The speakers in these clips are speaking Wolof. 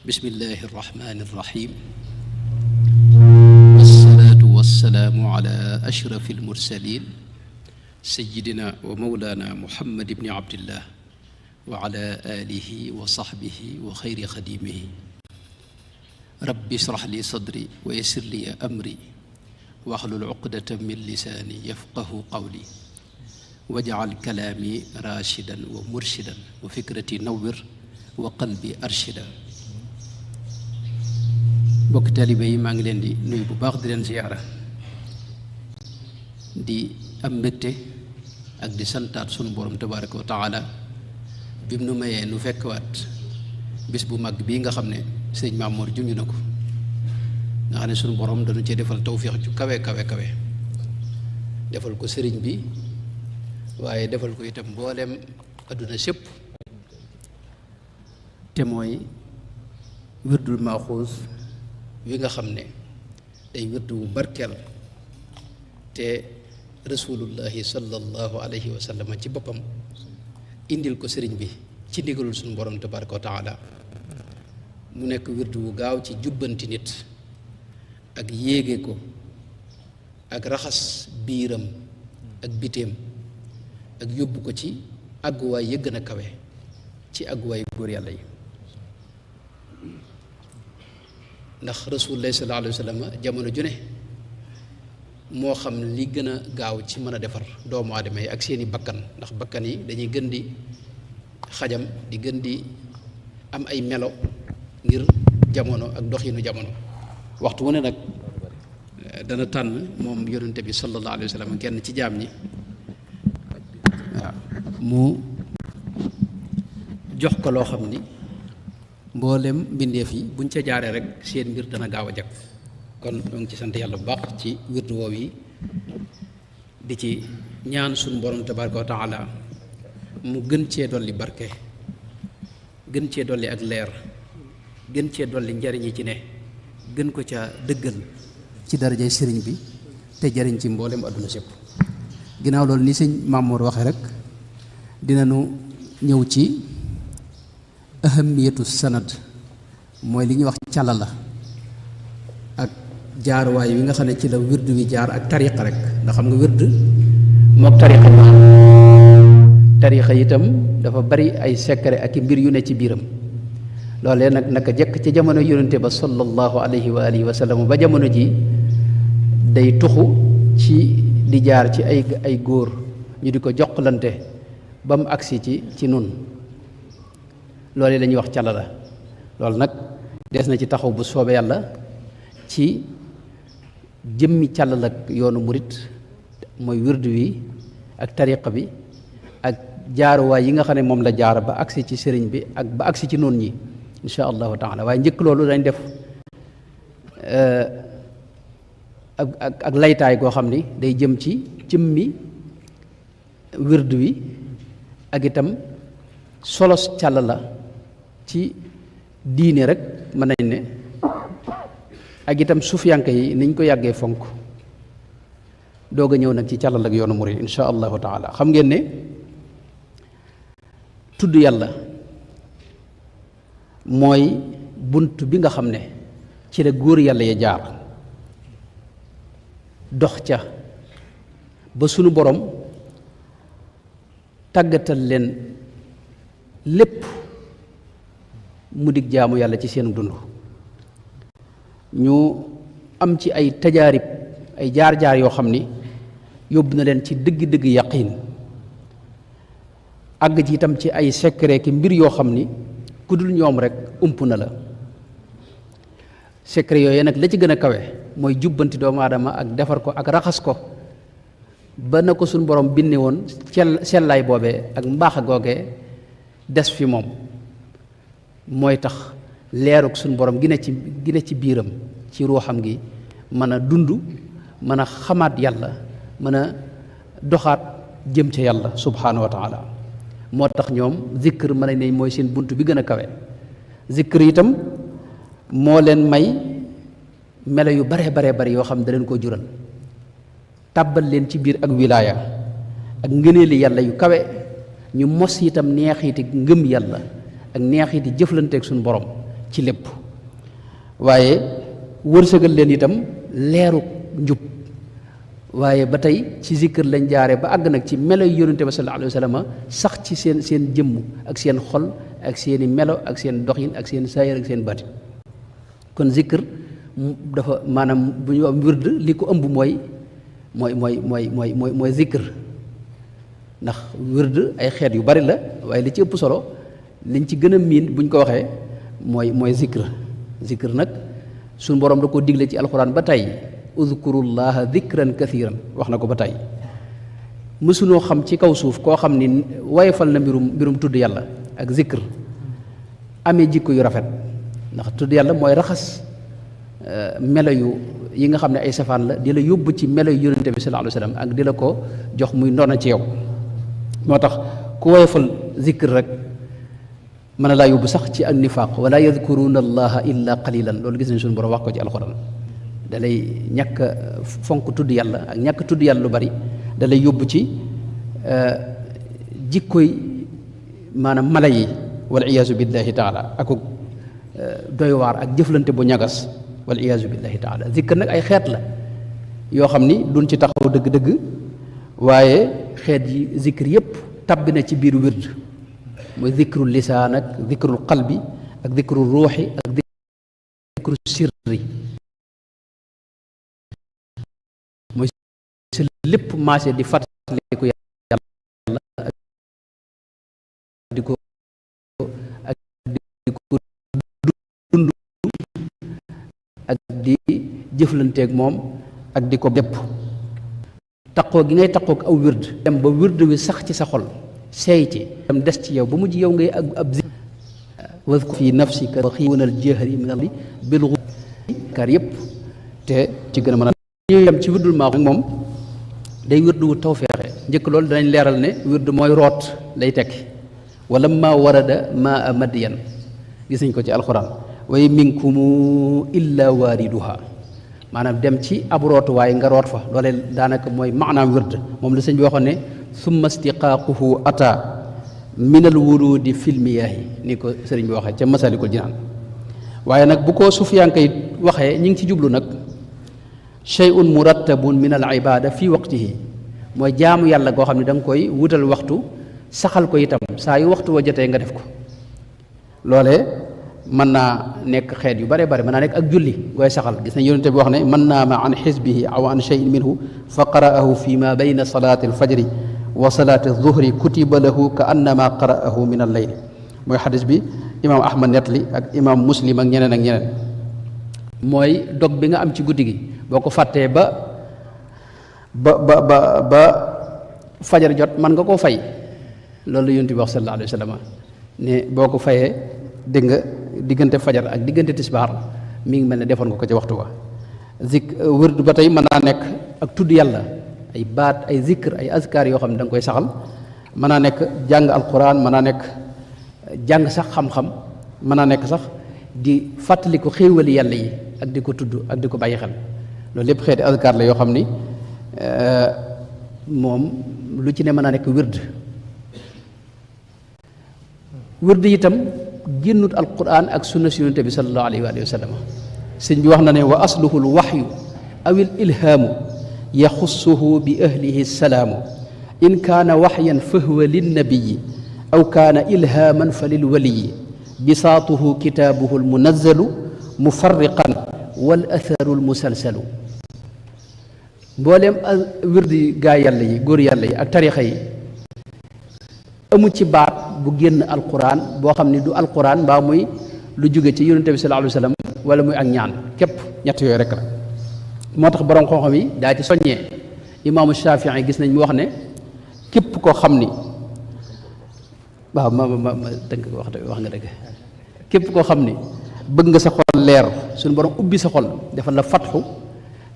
bismillahi irrahmani irrahim wassalaatu wassalaamu ala ashrafi almursalin sayidina wa mawlana muhammad ibni abdillah wa ala alihi wa sahbihi wa xayri xadimihi rabbi israh li sadri wa yassir li amri waxlul uqdatan min lisaani yafqahu qawli waj'al kalaami raashidan wa murshidan wa fikrati nawwir wa qalbi arshida. bokk taalibe yi maa ngi leen di nuyu bu baax di leen ziyaara di am mbégte ak di santaat sunu borom tabaaraka wa taala bi mu nu mayee nu fekkwaat bis bu mag bii nga xam ne sëñ Maamoor junj na ko nga xam ne sunu borom dañu cee defal tawfiix ju kawe kawe kawe defal ko sëriñ bi waaye defal ko itam mboolem adduna sépp te mooy wirdul maaxuus wi nga xam ne day wirdu wu barkeel te rasulullahi sallallahu alayhi wa sallam ci boppam indil ko sëriñ bi ci ndigalul suñu borom tabaraka wa taala mu nekk wirdu wu gaaw ci jubbanti nit ak yéege ko ak raxas biiram ak biteem ak yóbbu ko ci àgguwaay ya gën a kawe ci àgguwaay góor yàlla yi ndax rasulullah sallallahu alayhi wa sallam jamono ju ne moo xam li gën a gaaw ci mën a defar doomu aadama yi ak seeni bakkan ndax bakkan yi dañuy gën di xajam di gën di am ay melo ngir jamono ak doxinu jamono waxtu wu ne nag dana tànn moom yonente bi sallallahu alayhi wa sallam kenn ci jaam ñi waaw mu jox ko loo xam ni mboolem mbindeef yi buñ ca jaaree rek seen mbir dana gaaw a jag kon ñoo ngi ci sant yàlla bu baax ci wirdu woow yi di ci ñaan suñu borom tabaraka wa taala mu gën cee dolli barke gën cee dolli ak leer gën cee dolli njariñ yi ci ne gën ko ca dëggal ci darajay sëriñ bi te jariñ ci mboolem adduna sépp ginnaaw loolu ni sëñ Mamour waxee rek dinañu ñëw ci ahamiyatu sanad mooy li ñuy wax càlla la ak jaaruwaay wi nga xam ne ci la wird wi jaar ak tariqa rek ndax xam nga wird mook tariqa ma tariqa itam dafa bari ay secret ak i mbir yu ne ci biiram loolee nag naka jekk ci jamono yonente ba sallallahu alayhi wa alihi wa sallam ba jamono ji day tuxu ci di jaar ci ay góor ñu di ko joxlante ba mu agsi ci nun loolu la ñuy wax càlla la loolu nag des na ci taxaw bu soobee yàlla ci jëmmi càllal ak yoonu murit mooy wirdu wi ak tariqa bi ak jaaruwaay yi nga xam ne moom la jaar ba agsi ci sëriñ bi ak ba agsi ci noon ñi insha allahu taala waaye njëkk loolu dañ def ak laytaay goo xam ni day jëm ci jëmmi wirdu wi ak itam solos càll la ci diine rek mën nañ ne ak itam sufiyanke yi niñ ko yàggee fonk doog a ñëw nag ci càllal ak yoonu murid insha allahu taala xam ngeen ne tudd yàlla mooy bunt bi nga xam ne ci la góor yàlla ya jaar dox ca ba sunu borom tàggatal leen lépp mu dig jaamu yàlla ci seen dund ñu am ci ay tajaarib ay jaar-jaar yoo xam ni yóbbu na leen ci dëgg-dëgg yaqiin àgg ci itam ci ay secret ki mbir yoo xam ni ku dul ñoom rek ump na la secret yooyu nag la ci gën a kawe mooy jubbanti doomu aadama ak defar ko ak raxas ko ba na ko suñ borom binne woon sellaay boobee ak mbaax googee des fi moom mooy tax leeruk suñ borom gi ne ci biiram ci ruuxam gi mën a dund mën a xamaat yàlla mën a doxaat jëm ca yàlla subhaanahu wa taala moo tax ñoom zikr mën nañ ne mooy seen bunt bi gën a kawe zikr itam moo leen may melo yu bare bare bari yoo xam ne da leen koo jural tàbbal leen ci biir ak wilaaya ak ngëneeli yàlla yu kawe ñu mos itam neexiti ngëm yàlla ak neexi di jëflanteeg suñu borom ci lépp waaye wërsëgal leen itam leeru njub waaye ba tey ci zikkër lañ jaare ba àgg nag ci melo yu yonente ba sallallahu alayhi wa sallam sax ci seen jëmm ak seen xol ak seeni melo ak seen doxin ak seen saayir ak seen batin kon zikkër dafa maanaam bu ñu am wird li ko ëmb mooy zikkër ndax wird ay xeet yu bari la waaye li ci ëpp solo liñ ci gën a miin buñ ko waxee mooy zikkër nag suñu borom da ko digle ci alxuraan ba tey udkurullaha dikran kathiran wax na ko ba tey mësunoo xam ci kaw suuf koo xam ni wayefal na mbirum tudd yàlla ak zikr amee jikko yu rafet ndax tudd yàlla mooy raxas melo yi nga xam ne ay safaan la di la yóbbu ci melo yu yonente bi sallallahu alayhi wasallam ak di la ko jox muy ndona ci yow moo tax ku woyofal zikr rek mën na laa yóbbu sax ci ak nifaaq wala yadkuruna allaha illa qalilan loolu gis nañ suñu borom wax ko ci alxuraan da lay ñàkk fonk tudd yàlla ak ñàkk tudd yàlla lu bari da lay yóbbu ci jikkoy maanaam mala yi wal iyaazu billahi taala ak doy waar ak jëflante bu ñagas wal iyaazu billahi taala zikr nag ay xeet la yoo xam ni duñ ci taxaw dëgg-dëgg waaye xeet yi zikr yépp tabbi na ci biir wird mooy zikrul lisaan ak zikrul qalbi ak zikrul ruuxi ak zikrul sirri mooy si lépp maase di fàttaliku yàlla ak di ko dund ak di jëflanteeg moom ak di ko bépp taqoo gi ngay taqoog aw wird dem ba wird wi sax ci sa xol seey ci dem des ci yow ba mujj yow ngay ab zikr wadkur fi nafsika xiiwanal jahri min al bil kar yëpp te ci gën a mën a ñu yem ci wirdul maa moom day wirdu wu tawfeexe njëkk loolu danañ leeral ne wird mooy root lay tekki wala ma warada maa madiyan gis nañ ko ci alxuraan way minkumu illa waariduha maanaam dem ci ab rootuwaay nga root fa loolee daanaka mooy maanaam wird moom la sëñ bi waxoon ne summa istiqaaquhu ata min al wurudi fil miyaahi ni ko sëriñ bi waxee ca masalikul jinaan waaye nag bu ko sufiyanka yi waxee ñi ngi ci jublu nag shay'un murattabun min al ibada fi waqtihi mooy jaamu yàlla goo xam ne da nga koy wutal waxtu saxal ko itam saa yu waxtu wa jotee nga def ko loolee mën naa nekk xeet yu bare bare mën naa nekk ak julli gooy saxal gis nañ yonente bi wax ne man naama an xisbihi aw an cheyin minhu fa qara'ahu fi ma bayna salaati alfajri wa salaati alzuhri kutiba lahu ka annama qara'ahu min alleyli mooy xadis bi imaam ahmad netli ak imaam muslim ak ñeneen mooy dog bi nga am ci guddi gi boo ko fàttee ba fajar jot man nga koo fay loolu la yonente bi wax sallallahu alayhi wa sallam ne boo ko fayee dégg nga diggante fajar ak diggante tisbaar mi ngi mel ne defoon nga ko ci waxtu wa wird ba tey mën naa nekk ak tudd yàlla ay baat ay zikr ay azkar yoo xam ne da nga koy saxal mën naa nekk jàng alquran mën naa nekk jàng sax xam-xam mën naa nekk sax di fàttali ko xéewali yàlla yi ak di ko tudd ak di ko bàyyi xel loolu lépp xeeti azkar la yoo xam ni moom lu ci ne mën naa nekk wird itam génnut alquran ak sunna si yonente bi sallallahu alayhi wa sallam sëñ bi wax na ne wa asluhu alwaxyu aw il ilhaamu yaxussuhu bi ahlihi salaamu in kaana waxyan fahwa linnabiyi aw kaana ilhaaman fa lilwaliyi bisaatuhu kitaabuhu almunazzalu mufarriqan wal atharu almusalsalu mbooleem wirdi gaa yàlla yi góor yàlla yi ak tarixa yi amu ci baat bu génn alquran boo xam ni du alquran mbaa muy lu jóge ci yonente bi sallallahu alayhi wa sallam wala muy ak ñaan képp ñett yooyu rek la moo tax borom xam-xam yi daa ci soññee imaamu Shafii gis nañ mu wax ne képp koo xam ni waaw ma dëgg wax nga dëgg képp koo xam ni bëgg nga sa xol leer suñu borom ubbi sa xol defal la fatxu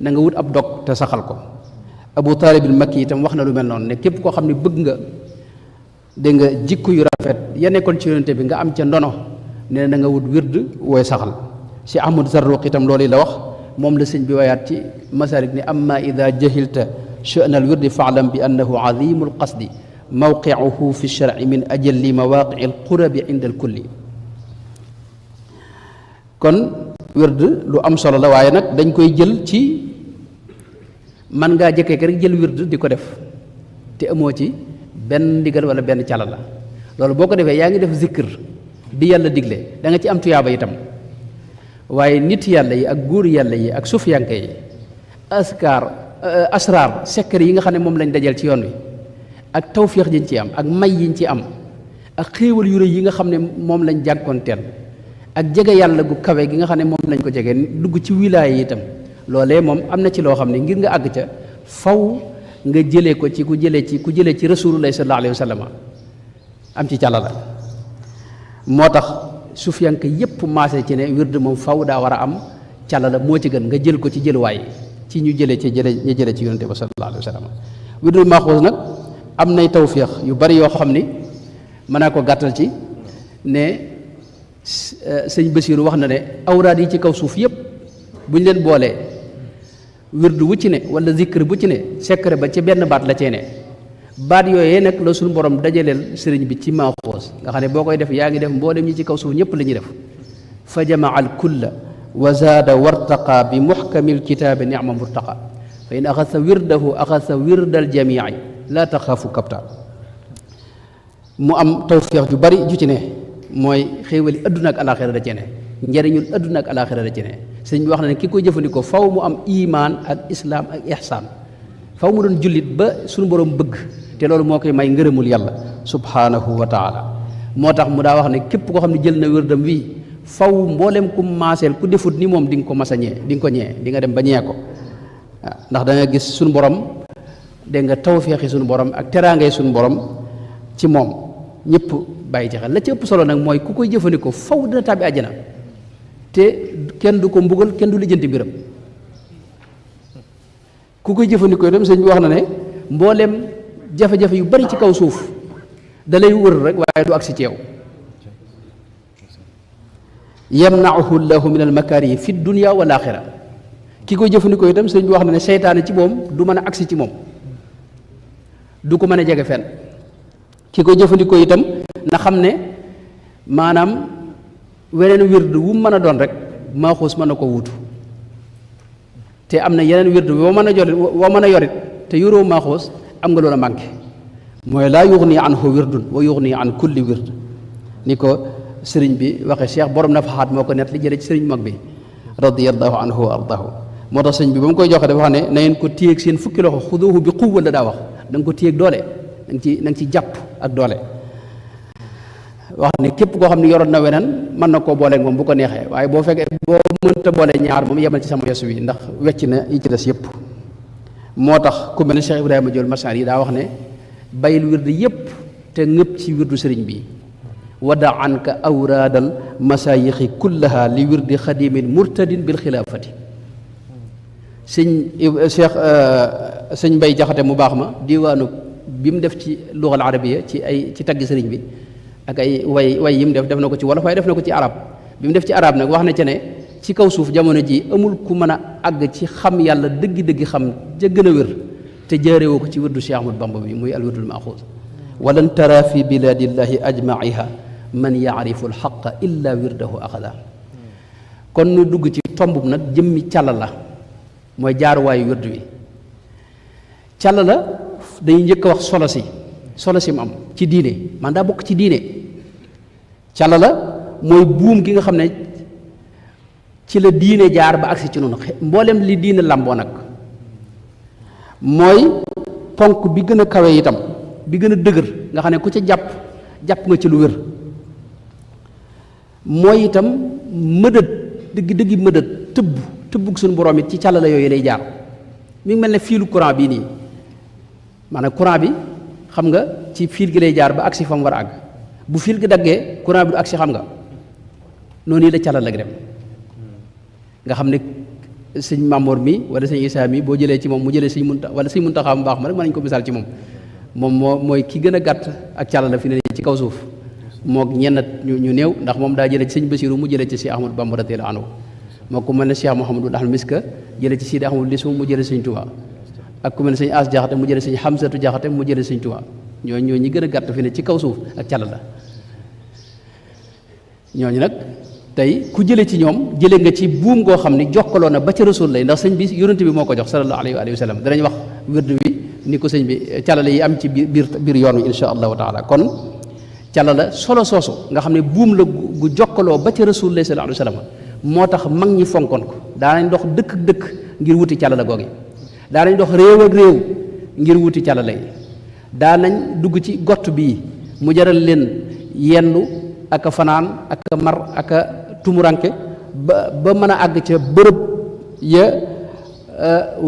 na nga wut ab dog te saxal ko Abu Taalib al-Makki itam wax na lu mel noonu ne képp koo xam ni bëgg nga dégg nga jikko yu rafet ya nekkoon ci yonente bi nga am ca ndono nee na nga wut wird wooy saxal si Ahmad Zarruq itam loolu la wax moom la sëñ bi wayaat ci masalik ni amma ida jahilta sha'na al wirdi fa'lam bi annahu azimu al qasdi mawqi'uhu fi shar'i min ajalli mawaqi al qurabi inda al kulli kon wird lu am solo la waaye nag dañ koy jël ci man ngaa jëkkee rek jël wird di ko def te amoo ci benn ndigal wala benn cala la loolu boo ko defee yaa ngi def zikr bi yàlla digle da nga ci am tuyaaba itam waaye nit yàlla yi ak góor yàlla yi ak sufiyanke yi asraar secret yi nga xam ne moom lañ dajal ci yoon wi ak tawfiix yiñ ci am ak may yiñ ci am ak xéewal yu rëy yi nga xam ne moom lañ jànkoonteel ak jege yàlla gu kawe gi nga xam ne moom lañ ko jege dugg ci wilaaya yi itam loolee moom am na ci loo xam ne ngir nga àgg ca faw nga jëlee ko ci ku jëlee ci rasulullah sallallahu alayhi wa sallam am ci càlla la moo tax sufiyanke yépp maase ci ne wird moom faw daa war a am càlla la moo ci gën nga jël ko ci jëluwaay ci ñu jëlee ci yonente ba sallallahu alayhi wa sallam wirdul maxuus nag am nay tawfiix yu bari yoo xam ni mën naa ko gàttal ci ne sëñ Basiiru wax na ne awraad yi ci kaw suuf yépp bu ñu leen boolee wirdu wu ci ne wala zikr bu ci ne secret ba ci benn baat la cee ne baat yooyee nag la suñu borom dajaleel sëriñ bi ci maaxoos nga xam ne boo koy def yaa ngi def mboolem ñi ci kaw suuf ñëpp la ñuy def fa jamaa al kulla wa zaada wartaqa bi muxkami lkitaabi nicma murtaqa fa in axasa wirdahu axasa wirdal jamici laa taxaafu kapta mu am tawfiix ju bari ju ci ne mooy xéewali adduna ak alaxira da ci ne njëriñul adduna ak alaxira da ci ne sëñ bi wax na ne ki koy jëfandikoo faw mu am imaan ak islaam ak ihsaan faw mu doon jullit ba suñu borom bëgg te loolu moo koy may ngërëmul yàlla subhanahu wa taala moo tax mu daa wax ne képp koo xam ne jël na wérdam wii faw mboolem ku maaseel ku defut ni moom di nga ko mas a ñee di nga ko ñee di nga dem ba ñee ko waaw ndax da nga gis suñu borom dégg nga tawféexi suñu borom ak teraangay suñu borom ci moom ñëpp bàyyi ci xel la ci ëpp solo nag mooy ku koy jëfandikoo faw dina tàbbi àjjana te kenn du ko mbugal kenn du lijjanti mbiram ku koy jëfandikoo itam sëñ bi wax na ne mboolem jafe-jafe yu bari ci kaw suuf da lay wër rek waaye du agsi ci yow yamnauhu llahu min almakaarihi fi dunya wal axira ki koy jëfandikoo itam sëñ bi wax na ne seytaane ci moom du mën a agsi ci moom du ko mën a jege fenn ki koy jëfandikoo itam na xam ne maanaam weneen wird wu mën a doon rek maaxuus mën na ko wuutu te am na yeneen wird woo mën a yorit te yoroo maaxuus am nga loolu a manqué mooy laa yuxni anhu wirdun wa yuxni an kulli wird ni ko sëriñ bi waxe cheikh borom nafaxaat moo ko net li jële ci sëriñ mag bi radiallahu anhu wa ardahu moo tax sëriñ bi ba mu koy joxe dafa wax ne na ngeen ko téyeeg seen fukki loxo xuduuhu bi quwwa la daa wax da nga ko téyeeg doole na nga ci jàpp ak doole wax ne képp koo xam ne yoroon na weneen mën na koo booleeg moom bu ko neexee waaye boo fekkee boo mënta boole ñaar moom yemal ci sama yos wi ndax wecc na yi ci des yëpp moo tax ku mel ne Cheikh Ibrahima Diol Masar yi daa wax ne bayil wird yëpp te ngëpp ci wirdu sëriñ bi wada anka awraadal masayixi kullaha li wirdi xadimin murtadin bil xilaafati sëñ Mbay Jaxate mu baax ma diwaanu bi mu def ci lugal arabiya ci tagg sëriñ bi ak ay way yi mu def na ko ci wolof waaye def na ko ci arab bi mu def ci arab nag wax na ci ne ci kaw suuf jamono ji amul ku mën a àgg ci xam yàlla dëgg-dëgg xam ja gën a wér te jaarewoo ko ci wirdu Cheikh Ahmad Bamba bi muy al wirdul maxuus walan tara fi biladillahi ajmaiha man yaarifu alxaqa illa wirdahu axada kon nu dugg ci tomb nag jëmmi càlla la mooy jaaruwaayu wirdu wi càlla la dañuy njëkk a wax solo si mu am ci diine man daa bokk ci diine càlla la mooy buum gi nga xam ne ci la diine jaar ba agsi ci noonu mboolem li diine làmboo nag mooy ponk bi gën a kawe itam bi gën a dëgër nga xam ne ku ca jàpp nga ci lu wér mooy itam mëdët dëggi mëdët tëbbug suñu borom it ci càlla la yooyu lay jaar mi ngi mel ne fiilu courant bii nii maanaam courant bi xam nga ci fiil gi lay jaar ba agsi fa mu war a àgg bu fiil gi daggee courant bi du agsi xam nga noonu la càlla la dem nga xam ne sëñ Mamoor mi wala sëñ Isaa mi boo jëlee ci moom mu jëlee sëñ Muntaxa mu baax ma rek mën nañu ko misaal ci moom mooy ki gën a gàtt ak càlla la fi ne ci kaw suuf moog ñenn ñu néew ndax moom daa jëlee ci sëñ Basiiru mu jëlee ci Cheikh Ahmadou Bamba radiyallaahu anhu moo ko mel ne Cheikh Mouhamadou Ahmad Miska jëlee ci Sidi Ahmadou Lissu mu jëlee sëñ Tuubaa ak ku mel ne sëñ As Jaxate mu jëlee sëñ Xamsatu Jaxate mu jëlee sëñ Tuubaa ñooñu ñi gën a gàtt fi ne ci kaw suuf ak càlla la ñooñu nag tey ku jële ci ñoom jële nga ci buum goo xam ni jokkaloo na ba ca rasul lay ndax sëñ bi yonent bi moo ko jox sallallahu alayhi wa sallam danañ wax wérdu wi ni ko sëñ bi calale yi am ci biir yoon wi insha allahu taala kon calala solo soosu nga xam ne buum la gu jokkaloo ba ca rasul lay sallallahu alayhi wa sallam moo tax mag ñi fonkoon ko daanañ dox dëkk ak dëkk ngir wuti calala googi daanañ dox réew ak réew ngir wuti calala yi daanañ dugg ci gott bii mu jaral leen yendu ak a fanaan ak a mar ak a tumuranke ba mën a àgg ca bërëb ya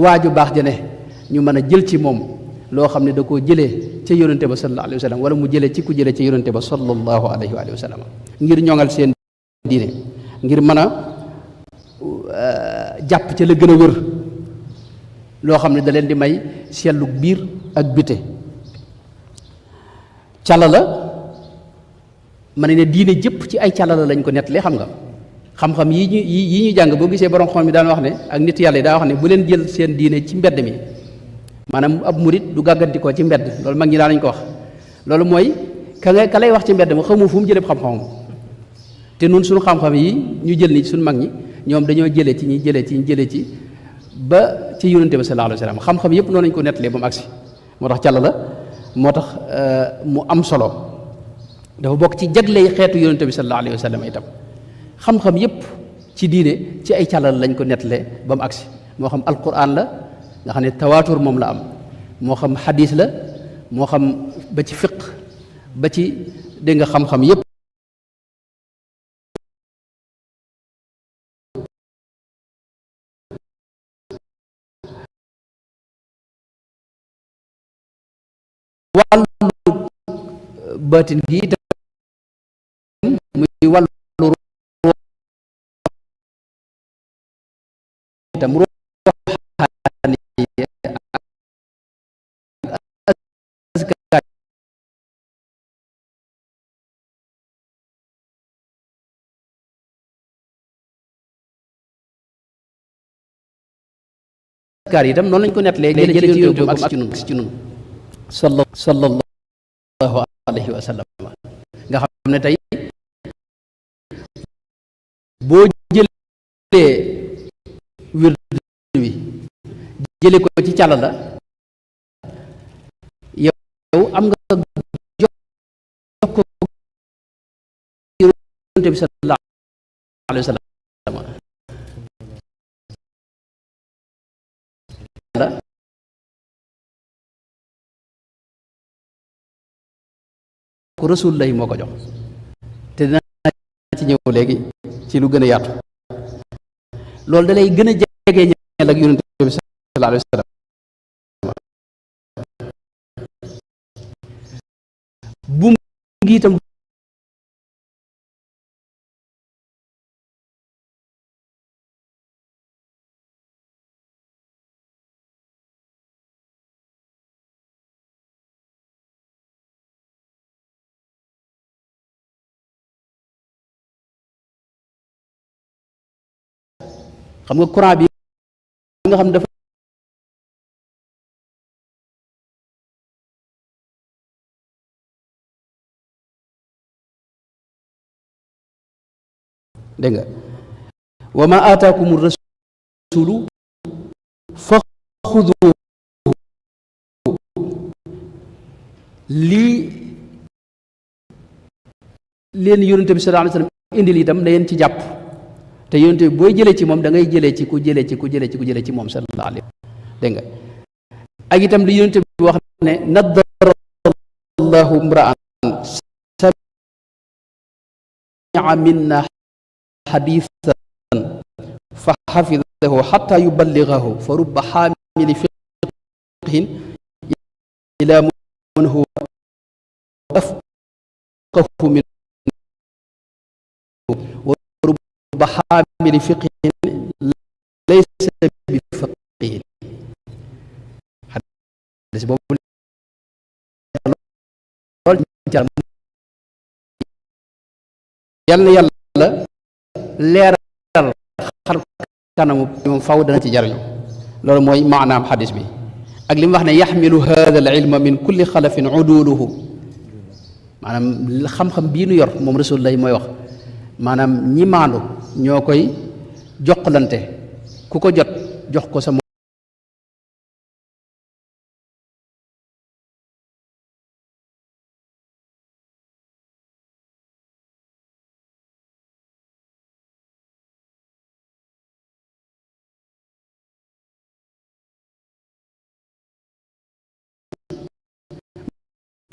waaju baax ja ne ñu mën a jël ci moom loo xam ne da koo jëlee ca yonente ba sallallahu alayhi wa sallam wala mu jëlee ci ku jëlee ca yonente ba sallallahu alayhi wa sallam ngir ñoŋal seen diine ngir mën a jàpp ca la gën a wër loo xam ne da leen di may seetlu biir ak bite cala la ma ne diine jëpp ci ay cala la lañ ko nettalee xam nga xam-xam yi ñu jàng boo gisee borom xam mi daan wax ne ak nit yàlla yi daa wax ne bu leen jël seen diine ci mbedd mi maanaam ab murit du gàggantikoo ci mbedd loolu mag ñi daan nañ ko wax loolu mooy ka lay wax ci mbedd ma xamu fu mu jëlee xam-xamam te nun suñu xam-xam yi ñu jël ni suñu mag ñi ñoom dañoo jëlee ci ñi jëlee ci ba ci yonente bi sallallahu alayhi wa sallam xam-xam yëpp noonu lañ ko nettalee ba mu agsi moo tax càlla la moo tax mu am solo dafa bokk ci jagley xeetu yonente bi sallallahu alayhi wa sallam itam xam-xam yëpp ci diine ci ay càllal lañ ko nettalee ba mu agsi moo xam alquran la nga xam ne tawaatur moom la am moo xam xadis la moo xam ba ci fiq ba ci dégg nga xam-xam yëpp wàllu baatin gi itam muy wàllu itam ruuxaani askar itam noonu lañ ko nettalee jële ci yonent ak ci nun sallallahu alayhi wa sallam nga xam ne tey boo jëlee wird wi jële ko ci càlla la yow am nga jox ko yonent bi sallallahu alayhi wa sallam ko rasul lay moo ko jox te dinaa ci ñëw léegi ci lu gën a yaatu loolu da lay gën a jege ñeel ak yonent bi sallallahu alayhi wa sallam bu ngi itam xam nga courant bi nga xam dafa dégg nga wa ma aataakumu rasulu fa xuduuhu lii leen yonente bi sallallahu alayhi wa sallam indil itam na yéen ci jàpp te yonente bi booy jëlee ci moom da ngay jëlee ci ku jëlee ci moom sallallahu alayhi dégg nga ak itam li yonente bi wax ne naddara allahu mra'an sami'a minna xadiisan fa xafidahu xatta yuballigahu fa rubba xaamili fiqhin ila man huwa afqahu minhu ba xaamili fiqhin laysa bi faqihin xadis boobu lool yàlla yàlla leeral xar kanamu moom faw dana ci jariñu loolu mooy maanaam xadis bi ak li mu wax ne yaxmilu hada al ilma min kulli xalafin uduluhu maanaam xam-xam bii nu yor moom rasul lay mooy wax maanaam ñi maandu ñoo koy jokkalante ku ko jot jox ko sa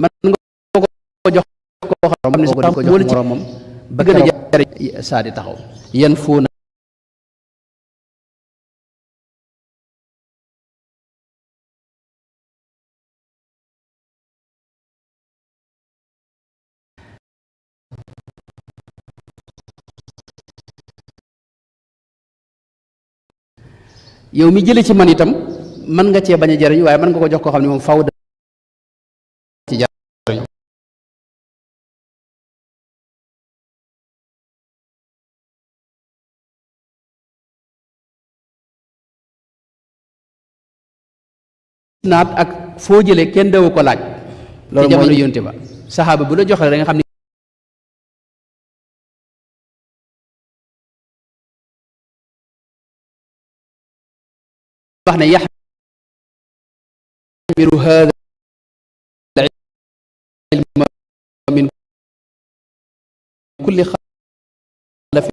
man nga ko jox koo xam ne ko jox moromam ba gën a jariñ saa di taxaw yan fóona yow mi jële ci man itam mën nga cee bañ a jariñ waaye mën nga ko jox koo xam ne moom faw ci jariñ naat ak foo jëlee kenn dawu ko laaj loolu jamono yonte ba saxaaba bu la jox da nga xam ne wax ne yaxmiru hada al-ilma min kulli xalaf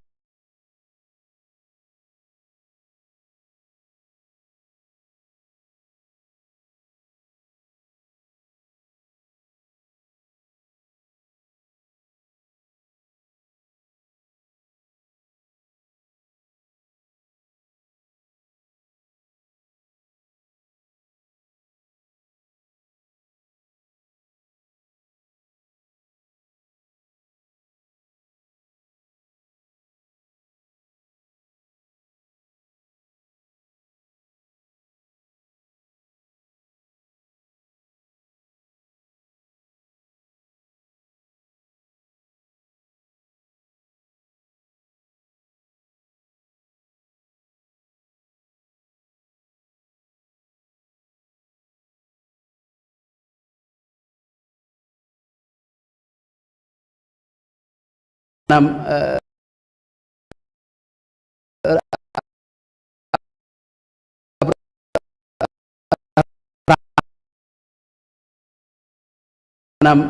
maanaam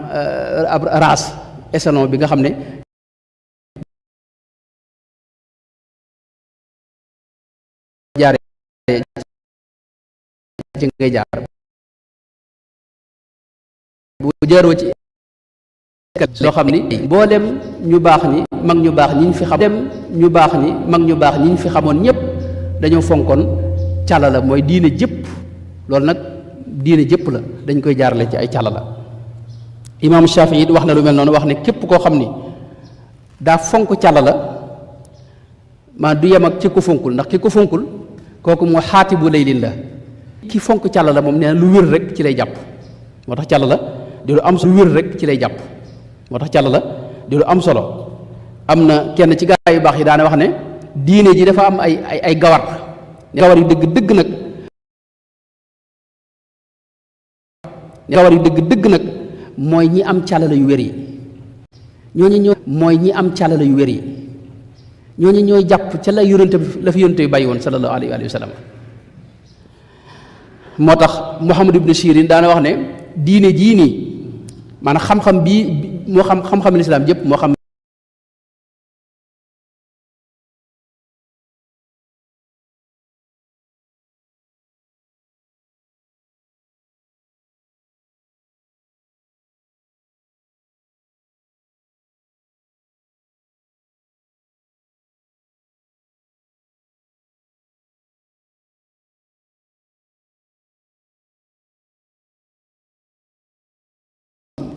ab raas échelon bi nga xam ne jaare ci ngay jaar bu jaaroo ci loo xam ni mboolem ñu baax ñi mag ñu baax ñi ñu fi xam dem ñu baax ñi mag ñu baax ñi ñu fi xamoon ñëpp dañoo fonkoon càlla la mooy diine jëpp loolu nag diine jëpp la dañ koy jaarale ci ay càlla la imaam Shafii it wax na lu mel noonu wax ne képp koo xam ni daa fonk càlla la maa du yem ak ci ko fonkul ndax ki ko fonkul kooku moo xaatibu laylin la ki fonk càlla la moom nee na lu wér rek ci lay jàpp moo tax càlla la di lu am lu wér rek ci lay jàpp moo tax càlla la di lu am solo am na kenn ci gaa yu baax yi daana wax ne diine ji dafa am ay gawar gawar yu dëgg dëgg nag gawar yu dëgg dëgg nag mooy ñi am càllala yu wér yi ñooñu ñooy mooy ñi am càllala yu wér yi ñooñu ñooy jàpp ca la yonente bi la fi yonente bi bàyyi woon sallallahu alayhi wa sallam moo tax Muhammad ibnu Sirin daana wax ne diine jii nii maanaam xam-xam bii moo xam xam-xam lislaam yëpp moo xam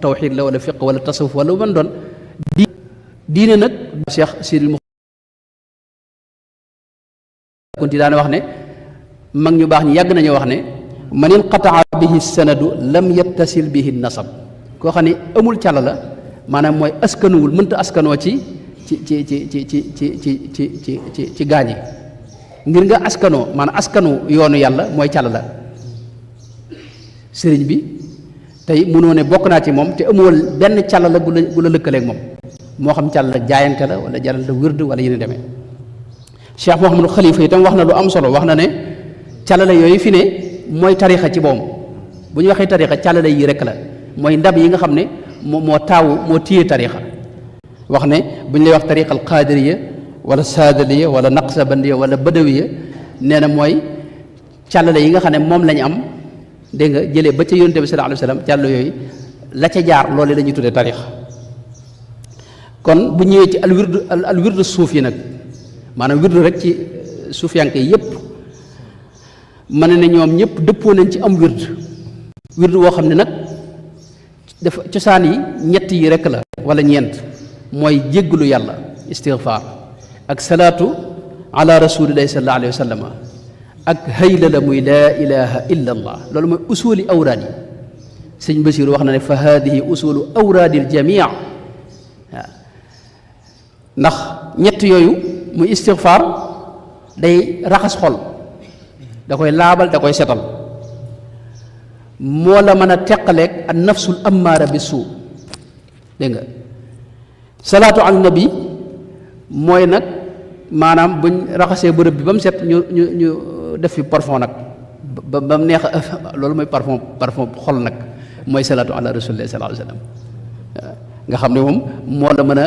tawxiid la wala fiq wala tasawuf wala man doon diine nag Cheikh Sidil Kunti daana wax ne mag ñu baax ñi yàgg nañu wax ne man inqataa bihi sanadu lam yattasil bihi nasab koo xam ne amul càlla la maanaam mooy askanuwul mënta askanoo ci gaañ yi ngir nga askanoo maanaam askanu yoonu yàlla mooy càlla la sëriñ bi tey mënoo ne bokk naa ci moom te amoo benn càlla la gu la lëkkaleeg moom moo xam càll la jaayante la wala jaral la wird wala yéen demee Cheikh Mouhamadou Khalifa itam wax na lu am solo wax na ne càllale yooyu fi ne mooy tarixa ci boom bu ñu waxee tarixa càllale yi rek la mooy ndab yi nga xam ne moo taawu moo téye tarixa wax ne bu ñu lay wax tariqa al qaadiriya wala saadaliya wala naqsabandiya wala badawiya nee na mooy càllale yi nga xam ne moom lañ am dégg nga jëlee ba ca yonent bi sallallahu alayhi wa sallam càll yooyu la ca jaar loolu la ñuy tuddee tarixa kon bu ñëwee ci al wirdu suuf yi nag maanaam wirdu rek ci suufiyanke yépp mën ne ñoom ñëpp dëppoo nañ ci am wirdu woo xam ne nag dafa cosaan yi ñett yi rek la wala ñeent mooy jégglu yàlla istighfar ak salaatu ala rasulillahi sallallahu alayhi wa sallam ak hayla la muy laa ilaha illa allah loolu mooy usuli awraad yi sëñ Basiir wax na ne fa hadihi usulu awraadil jamii waaw ndax ñett yooyu muy istighfar day raxas xol da koy laabal da koy setal moo la mën a teqaleeg an nafsul ammaara bi suu dégg nga salaatu ala nabi mooy nag maanaam buñ raxasee bërëb bi ba mu set ñu def fi parfum nag ba mu neex loolu mooy parfum xol nag mooy salaatu ala rasulillah sallallahu alayhi wa sallam nga xam ne moom moo la mën a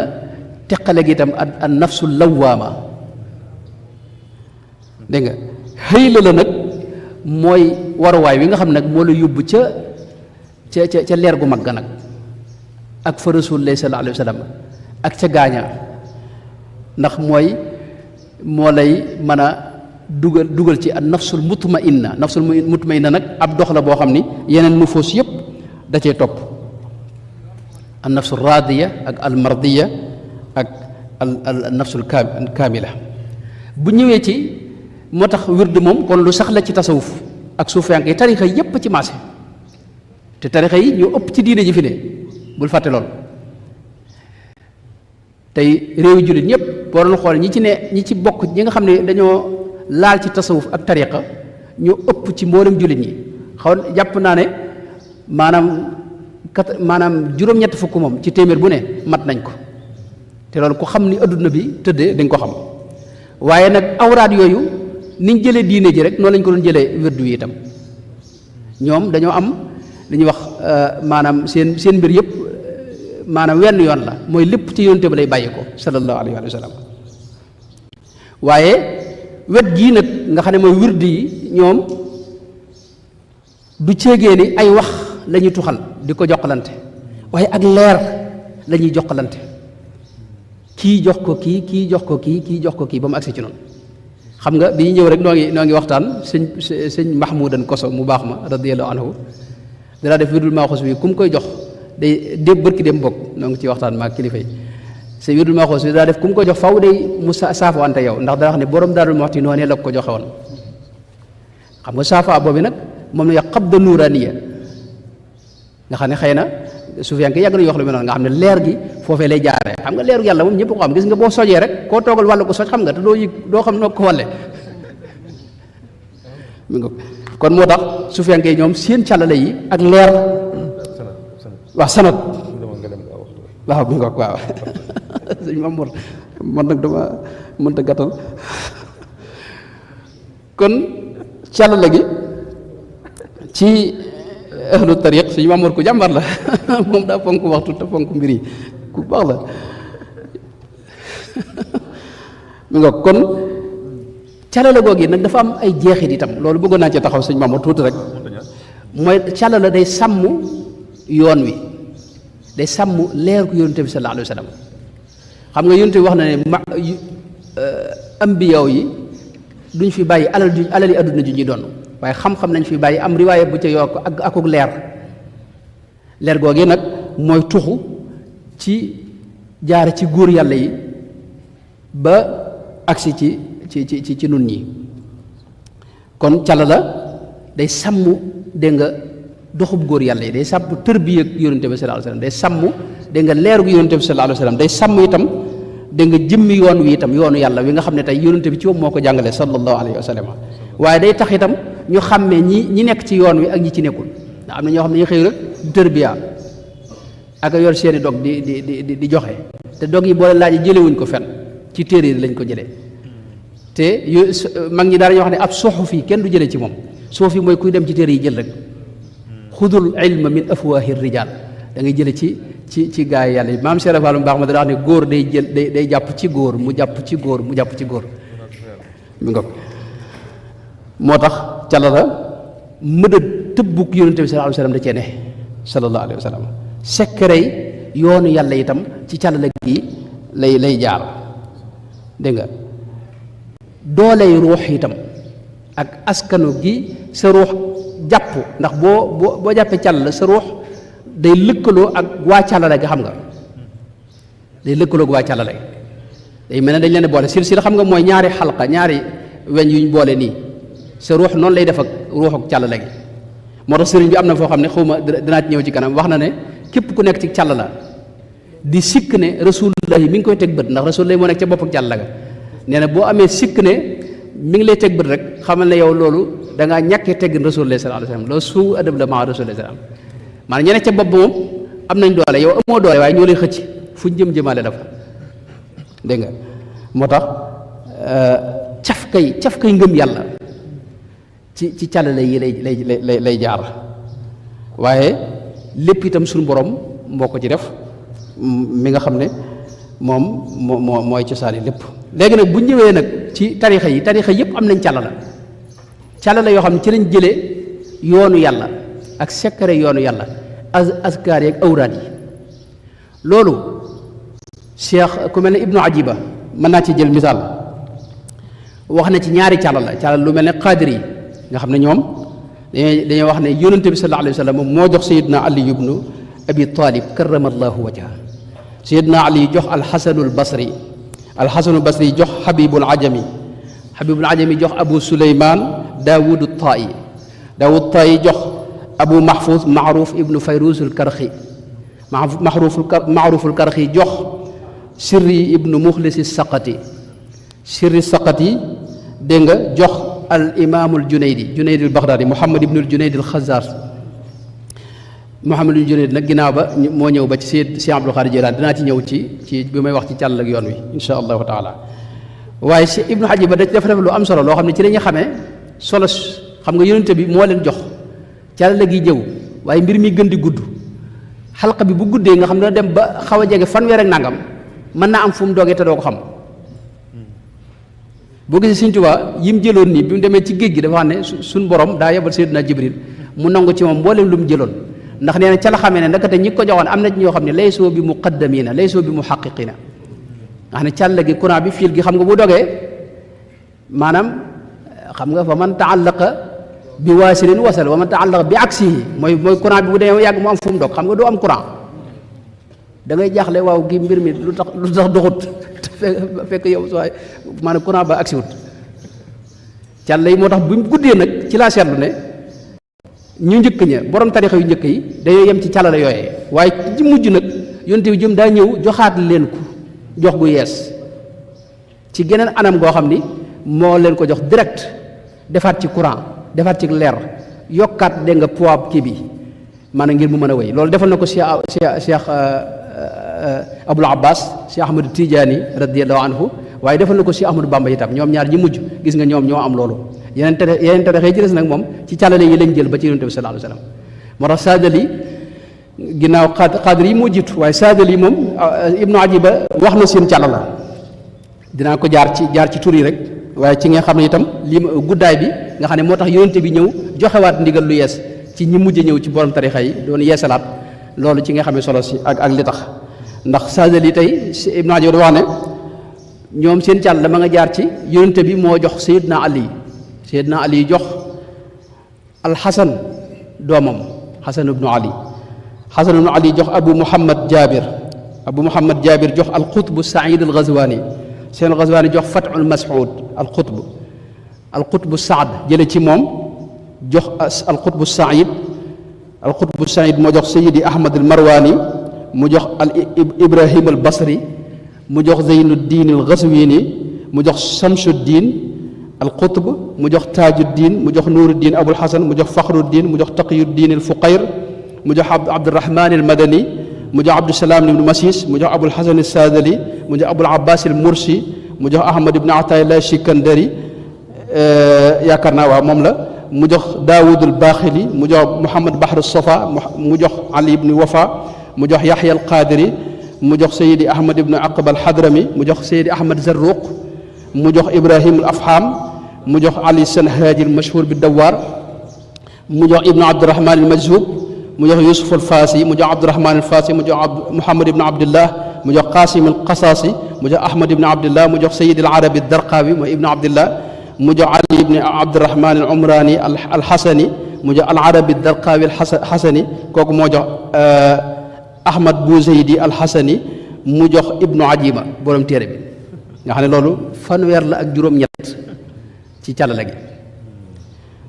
teqaleeg itam an nafsul lawaama dégg nga xëy la nag mooy waruwaay wi nga xam nag moo la yóbbu ca leer gu mag ga nag ak fa rasulullah sallallahu alayhi wa sallam ak ca gaaña ndax moo lay mën a dugal ci an nafsul mutmainna nag ab dox la boo xam ni yeneen nufoos yëpp da cee topp an nafsul raadiya ak al mardiya ak al nafsul kaamila bu ñëwee ci moo tax wird moom kon lu sax la ci tasawuf ak suufiyanke yi tarixa yépp ci maase te tarixa yi ñoo ëpp ci diine ji fi ne bul fàtte lool tey réewi jullit ñëpp boo doon xool ñi ci bokk ñi nga xam ne dañoo laal ci tasawuf ak tariqa ñoo ëpp ci mboolem jullit ñi jàpp naa ne maanaam juróom-ñett fukk moom ci téeméer bu ne mat nañ ko te loolu ku xam ni adduna bi tëddee dañ ko xam waaye nag awraad yooyu niñ jëlee diine ji rek noonu lañ ko doon jëlee wirdu yi itam ñoom dañoo am li ñuy wax maanaam seen mbir yëpp maanaam wenn yoon la mooy lépp ci yonte ba lay bàyyi ko sallallahu alayhi wa sallam waaye wet gii nag nga xam ne mooy wirdu yi ñoom du ceegee ni ay wax la ñuy tuxal di ko jokkalante waaye ak leer la ñuy jokkalante kii jox ko kii jox ko kii jox ko kii ba mu agsi ci noonu xam nga bi ñu ñëw rek noo ngi waxtaan sëñ Mahmoudan Koso mu baax ma radiyallahu anhu danaa def wirdul maaxus bi ku mu koy jox day bërki dem bokk noo ngi ci waxtaan maa kilifa yi sa wirdul maaxus bi danaa def ku mu koy jox faw day mu saafo ante yow ndax dana wax ne borom Daarul Muxti noonu la ko joxe woon xam nga saafa boobu nag moom la qabda nuuraniya nga xam ne xëy na suufiyanke yàgg nañu wax lu mel noonu nga xam ne leer gi foofee lay jaaree xam nga leeru yàlla moom ñëpp ko xam gis nga boo sojee rek koo toogal wàllu ko soj xam nga te doo xam noo ko walle mi nga kon moo tax suufiyanke yi ñoom seen càllale yi ak leer waaw sanat waaw mi nga waaw sëñ Mamour man nag dama mënta gàttal kon càllale gi ci ahlu tariq suñu Mamour ku jàmbar la moom daa fonk waxtu te fonk mbir yi ku baax la mi nga kon calala googu nag dafa am ay jeexit itam loolu bëggoon naa ci taxaw suñu Mamour tuuti rek mooy calala day sàmm yoon wi day sàmm leer ku yonent bi sallallahu alayhi wa sallam xam nga yonent bi wax na ne ambiyaw yi duñ fi bàyyi alali adduna ju ñuy doon waaye xam-xam nañ fi bàyyi am riwaaya bu ca yokk ak akuk leer googee nag mooy tuxu ci jaare ci góor yàlla yi ba agsi ci nun ñi kon cala la day sàmm dégg nga doxub góor yàlla yi day sàmm tërbiya yonente bi sallallahu alayhi wasallam day sàmm dégg nga leer gu yonente bi sallallahu alayhi wasallam day sàmm itam dégg nga jëmmi yoon wi itam yoonu yàlla wi nga xam ne tey yonente bi ci moom moo ko jàngale sallallahu alayhi wasallam waaye day tax itam ñu xàmmee ñi nekk ci yoon wi ak ñi ci nekkul ndax am na ñoo xam ne ñu xëy rek du tërbiya ak yor seeni dog di joxe te dog yi boole laaj jëlewuñ ko fenn ci téere yi lañ ko jëlee te mag ñi daal ñoo wax ne ab suxufi kenn du jëlee ci moom suufi mooy kuy dem ci téere yi jël rek xudul ilma min afwaahi rijaal da ngay jële ci gaay yàlla yi maam Cheikh Fall mu baax ma dana wax ne góor day jël day jàpp ci góor mu jàpp ci góor mu jàpp ci góor mi nga moo tax cala la mëda tëbbuk yonente bi sallallahu alayhi wa sallam da cee ne sallallahu alayhi wa sallam sekkerey yoonu yàlla itam ci cala la gi lay jaar dégg nga dooley ruux itam ak askanu gi sa ruux jàpp ndax boo jàppee càll la sa ruux day lëkkaloo ak waa càllale ga xam nga day lëkkaloo ak waa càllale day mel ne dañ leen boole silsila xam nga mooy ñaari xalqa ñaari weñ yuñ boole nii sa ruux noonu lay def ak ruux ak càllale gi moo tax sëriñ bi am na foo xam ne xaw ma dinaa ci ñëw ci kanam wax na ne képp ku nekk ci càll la di sikk ne rasulullahi mi ngi koy teg bët ndax rasulullahi moo nekk ca bopp ak càll ga nee na boo amee sikk ne mi ngi lay teg bët rek xamal ne yow loolu da ngaa ñàkkee teggin rasulullah sallallahu alayhi wasallam loolu suu adab la maa rasulullah sallam maanaam ñeneen ca bopp moom am nañ doole yow amoo doole waaye ñoo lay xëcc fu ñu jëmaale dafa dégg nga moo tax caf kay ngëm yàlla ci càllale yi lay jaar waaye lépp itam suñu borom moo ko ci def mi nga xam ne moom mooy cosaani lépp léegi nag bu ñëwee nag ci tarixa yëpp am nañ càllala yoo xam ne ci lañ jëlee yoonu yàlla ak sekkare yoonu yàlla askar yi ak awraad yi loolu cheikh ku mel ne ibnu ajiba mën naa ci jël misaal wax na ci ñaari càllala lu mel ne qaadir yi nga xam ne ñoom dañoo wax ne yonente bi sallallahu alayhi wa sallam moo jox sayidna ali ibnu abi talib karamallahu wajha sayidna ali jox alxasanul basri jox xabibul ajami jox abu suleyman daawudu taayi jox abu mahfuz maaruf ibnu fayruzul karxi maaruful karxi jox sirri ibnu muxlisi saqati dégg nga jox al imaamul junaydil baghdadi muhammad ibnul junaydil xazaar muhammad ibnul junayd nag ginnaaw ba moo ñëw ba ci Cheikh Abdul Xaadir Jilaan dinaa ci ñëw ci bi may wax ci càll ak yoon wi insha allahu taala waaye si ibnu Ajiba dafa def lu am solo loo xam ne ci la ñuy xamee solo xam nga yonente bi moo leen jox càll gi jëw waaye mbir mi gën di gudd xalqa bi bu guddee nga xam ne dem ba xaw a jege fanweer ak nangam mën naa am fu mu doogee te doo ko xam boo gisee Sëñ Tuubaa yim jëloon nii bi mu demee ci géej gi dafa xam ne suñ borom daa yebal Seydina Jibril mu nangu ci moom mboolem lu mu jëloon ndax nee na ca la xamee ne ndakate ñi ko joxoon am na ci ñoo xam ne laysoo bi muqaddamina laysoo bi muhaqqiqina nga xam ne càll gi courant bi fiil gi xam nga bu dogee maanaam xam nga fa man taallaqa bi waasilin wasal wa man taallaqa bi aksihi mooy courant bi bu demee yàgg mu am fu mu dog xam nga doo am courant da ngay jaaxle waaw gi mbir mi lu tax doxut fekk yow soo maanaam courant ba agsiwut càll yi moo tax bu guddee nag ci laa seetlu ne ñu njëkk ña borom tarixa yu njëkk yi dañoo yem ci càllale yooyee waaye ci mujj nag yonte bi jëm daa ñëw joxaat leen ko jox gu yees ci geneen anam goo xam ni moo leen ko jox direct defaat ci courant defaat ci leer yokkaat dégg nga poids kii bi maanaam ngir mu mën a wéy loolu defal na ko Cheikh Abul Abbas Cheikh Ahmadou Tidiane radiyallahu anhu waaye defal na ko Cheikh Ahmadou Bamba itam ñoom ñaar ñi mujj gis nga ñoom ñoo am loolu yeneen tarixa yi ci des nag moom ci càllale yi lañ jël ba ci yonent bi sallallahu alayhi wasallam moo tax Saadali ginnaaw xaadir yi moo jiitu waaye Saadali moom Ibnu Ajiba wax na seen càllala dinaa ko jaar ci tur yi rek waaye ci nga xam ne itam lii guddaay bi nga xam ne moo tax yonent bi ñëw joxewaat ndigal lu yees ci ñi mujj ñëw ci borom tarixa yi doon yeesalaat loolu ci nga xam ne solo si ak li tax ndax Saadali tey Ibnu Ajiba da wax ne ñoom seen càll dama nga jaar ci yonent bi moo jox Seydina Ali jox alxasan doomam xasan ibnu ali jox abu muhammad jabir jox alqutbu saïd algazwani seen gazwani jox fatul mas'ud alqutbu saad jële ci moom jox alqutbu saïd moo jox sayidi ahmad almarwani mu jox al ibrahim albasri mu jox zeynuddin algazwini mu jox samsuddin alqutb mu jox taajuddin mu jox nuuruddin abulxasan mu jox faxruddin mu jox taqiyuddin alfuqayr mu jox abdurahman almadani mu jox Abdusalaam ibnu Masis mu jox Abul Hasan Sadali mu jox Abul Abbas al Mursi mu jox Ahmad ibnu Ataillah Shikandari yaakaar naa waaw moom la mu jox Daawud al Baaxili mu jox Muhammad Bahr Safa mu jox Ali ibnu Wafa mu jox Yaxya al Qaadiri mu jox Sayidi Ahmad ibnu Aqba al Hadrami mu jox Sayidi Ahmad Zarruq mu jox Ibrahim al Afham mu jox Ali Sanhaaji al mashhur bi Dawaar mu jox Ibnu Abdurahman al Majzub mu jox Yusuf al Faasi mu jox Abdurahman al Faasi mu jox Muhammad ibnu Abdillah mu jox Qasim al Qasaasi mu jox Ahmad ibnu Abdillah mu jox Sayid al Arabi al Darqawi mooy ibnu Abdillah mu jox Ali ibnu Abdurahman al Umrani al Xasani mu jox al Arabi al Darqawi al Xasani kooku moo jox Ahmad bu Zeydi al Xasani mu jox ibnu Ajima borom téere bi nga xam ne loolu fanweer la ak juróom-ñett ci càllale gi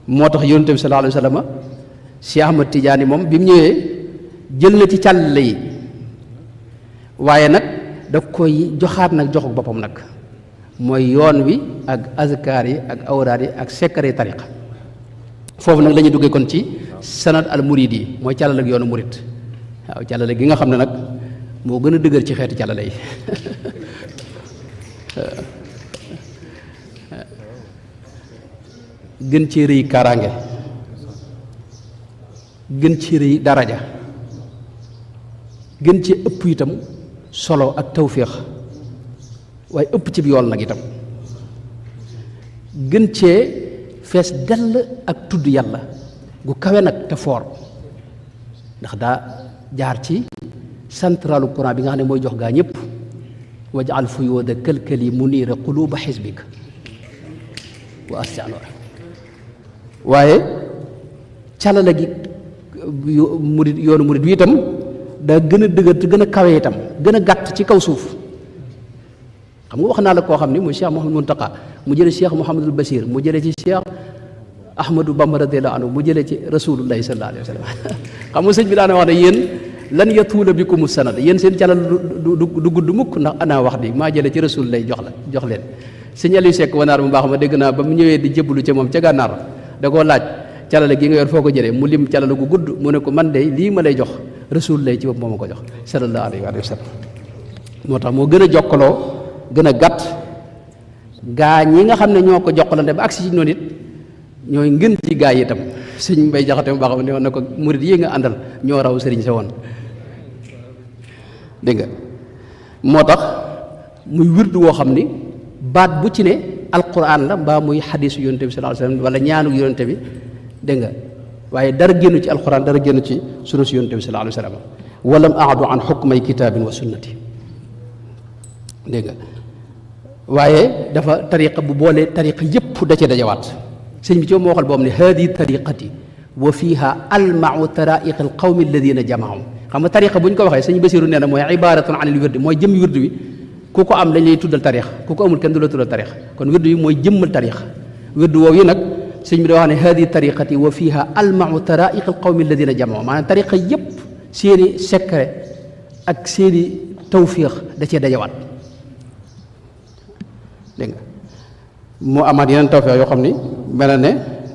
moo tax yonent bi sallallahu alayhi wa sallam si Ahmad Tijaani moom bi mu ñëwee jël na ci càllale yi waaye nag da koy joxaat nag joxuk boppam nag mooy yoon wi ak azkaar yi ak awraad yi ak sekkare tariqa foofu nag la ñuy duggee kon ci sanad al murid yi mooy càllale ak yoonu murid waaw càllale gi nga xam ne nag moo gën a dëgër ci xeeti càllale yi gën ci rëy kaaraange gën ci rëy daraja gën ci ëpp itam solo ak tawféex waaye ëpp ci yool nag itam gën cee fees dell ak tudd yàlla gu kawe nag te foor ndax daa jaar ci centralu Quran bi nga xam ne mooy jox gaa ñëpp wajal fuyooda këlkëli muniira quluba xisbik wa asjano waaye calala gi murid yoonu murid wi itam daa gën a dëgër te gën a kawe itam gën a gàtt ci kaw suuf xam nga wax naa la koo xam ni muy Cheikh Mouhamadou Mountakha mu jële Cheikh Mouhamadul Bachir mu jële ci Cheikh Ahmadou Bamba radiyallahu anhu mu jële ci rasulullahi sallallahu alayhi wa sallam xam nga sëñ bi daana wax ne yéen lan yatuula bikumu sanad yéen seen calal du gudd mukk ndax ana wax di maa jële ci rasulullahi jox leen sëñ Aliou Seck wanaar bu baax ma dégg naa ba mu ñëwee di jébbalu ca moom ca gànnaar da koo laaj calale gi nga yor foo ko jëlee mu lim calale gu gudd mu ne ko man de lii ma lay jox rasulullahi ci bopp moo ma ko jox sallallahu alayhi wa sallam moo tax moo gën a jokkaloo gën a gàtt gaa ñi nga xam ne ñoo ko jokkalante ba agsi ci noonu it ñooy ngën ci gaa yi itam sëñ Mbay Jaxate mu baax ne woon na ko murid yi nga àndal ñoo raw sëriñ sa woon dégg nga moo tax muy wirdu woo xam ni baat bu ci ne alquran la mbaa muy xadiisu yonente bi sallallahu alayhi wasallam wala ñaanu yonente bi dégg nga waaye dara génnu ci alquran dara génnu ci sunu si yonente bi sallallahu alayhi wasallam walam aadu an xukmay kitaabin wa sunnati dégg nga waaye dafa tariqa bu boole tariqa yépp da cee dajawaat sëñ bi ci moo waxal boobu ne haadi tariqati wa fiha almau taraiq al qawmi alladina jamaahum xam nga tariqa bu ñu ko waxee sëñ Basiru nee na mooy ibaratun an il wirdi mooy jëm wirdu wi ku ko am dañ lay tuddal tarix ku ko amul kenn du la tuddal tarix kon wirdu yi mooy jëmmal tarix wirdu woowu yi nag sëñ bi da wax ne haadi tariqati wa fiha almau taraiq al qawmi alladina jamaahum maanaam tariqa yépp seeni secret ak seeni tawfiix da cee dajawaat dégg nga moo amaat yeneen tawfeex yoo xam ni mel na ne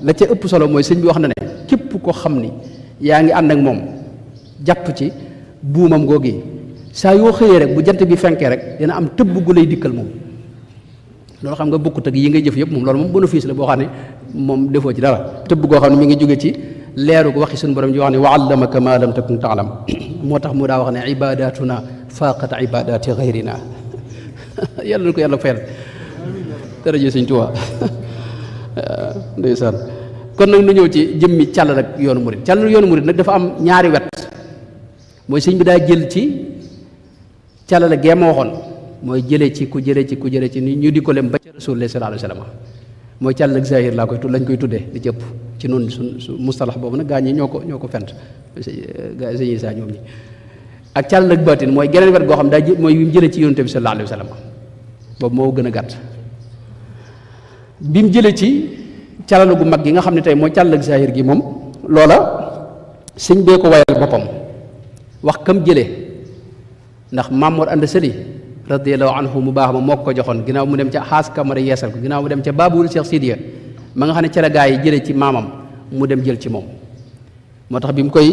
la ca ëpp solo mooy sëñ bi wax na ne képp ko xam ni yaa ngi ànd ak moom jàpp ci buumam googi saa yoo xëyee rek bu jant bi fenkee rek dina am tëbb gu lay dikkal moom loolu xam nga bokkut ak yi ngay jëf yëpp moom loolu moom bénéfice la boo xam ne moom defoo ci dara tëbb goo xam ne mi ngi jóge ci leeru waxi suñu borom ji wax ne wa allamaka ma lam takun taalam moo tax mu daa wax ne ibadatuna faqat ibadati gayrina yàlla na ko yàlla fayal daraje sëñ Tuubaa ndeysaan kon nag nu ñëw ci jëmmi càll ak yoonu murid càll yoonu murid nag dafa am ñaari wet mooy sëñ bi daa jël ci càll gee ma waxoon mooy jëlee ci ku jëlee ci ni ñu di ko lem ba ca Rasulullah sallallahu alayhi wasallam mooy càll ak zahir laa koy lañ koy tuddee di cëpp ci noonu su mustalax boobu nag gaa ñi ñoo ko fent gaa sëñ Isaa ñoom ñi ak càll ak baatin mooy geneen wet goo xam daa mooy yu mu jëlee ci yonent bi sallallahu alayhi wasallam boobu moo gën a gàtt bi mu jëlee ci càllalu gu mag gi nga xam ne tey mooy càll ak zahir gi moom loola sëñ bee ko wayal boppam wax kam jëlee ndax Mamour Anda Sali radiyallahu anhu mu baax ma moo ko joxoon ginnaaw mu dem ca xaas kamara yeesal ko ginnaaw mu dem ca Baabul Cheikh Sidiya ma nga xam ne ca la gaa yi jëlee ci maamam mu dem jël ci moom moo tax bi mu koy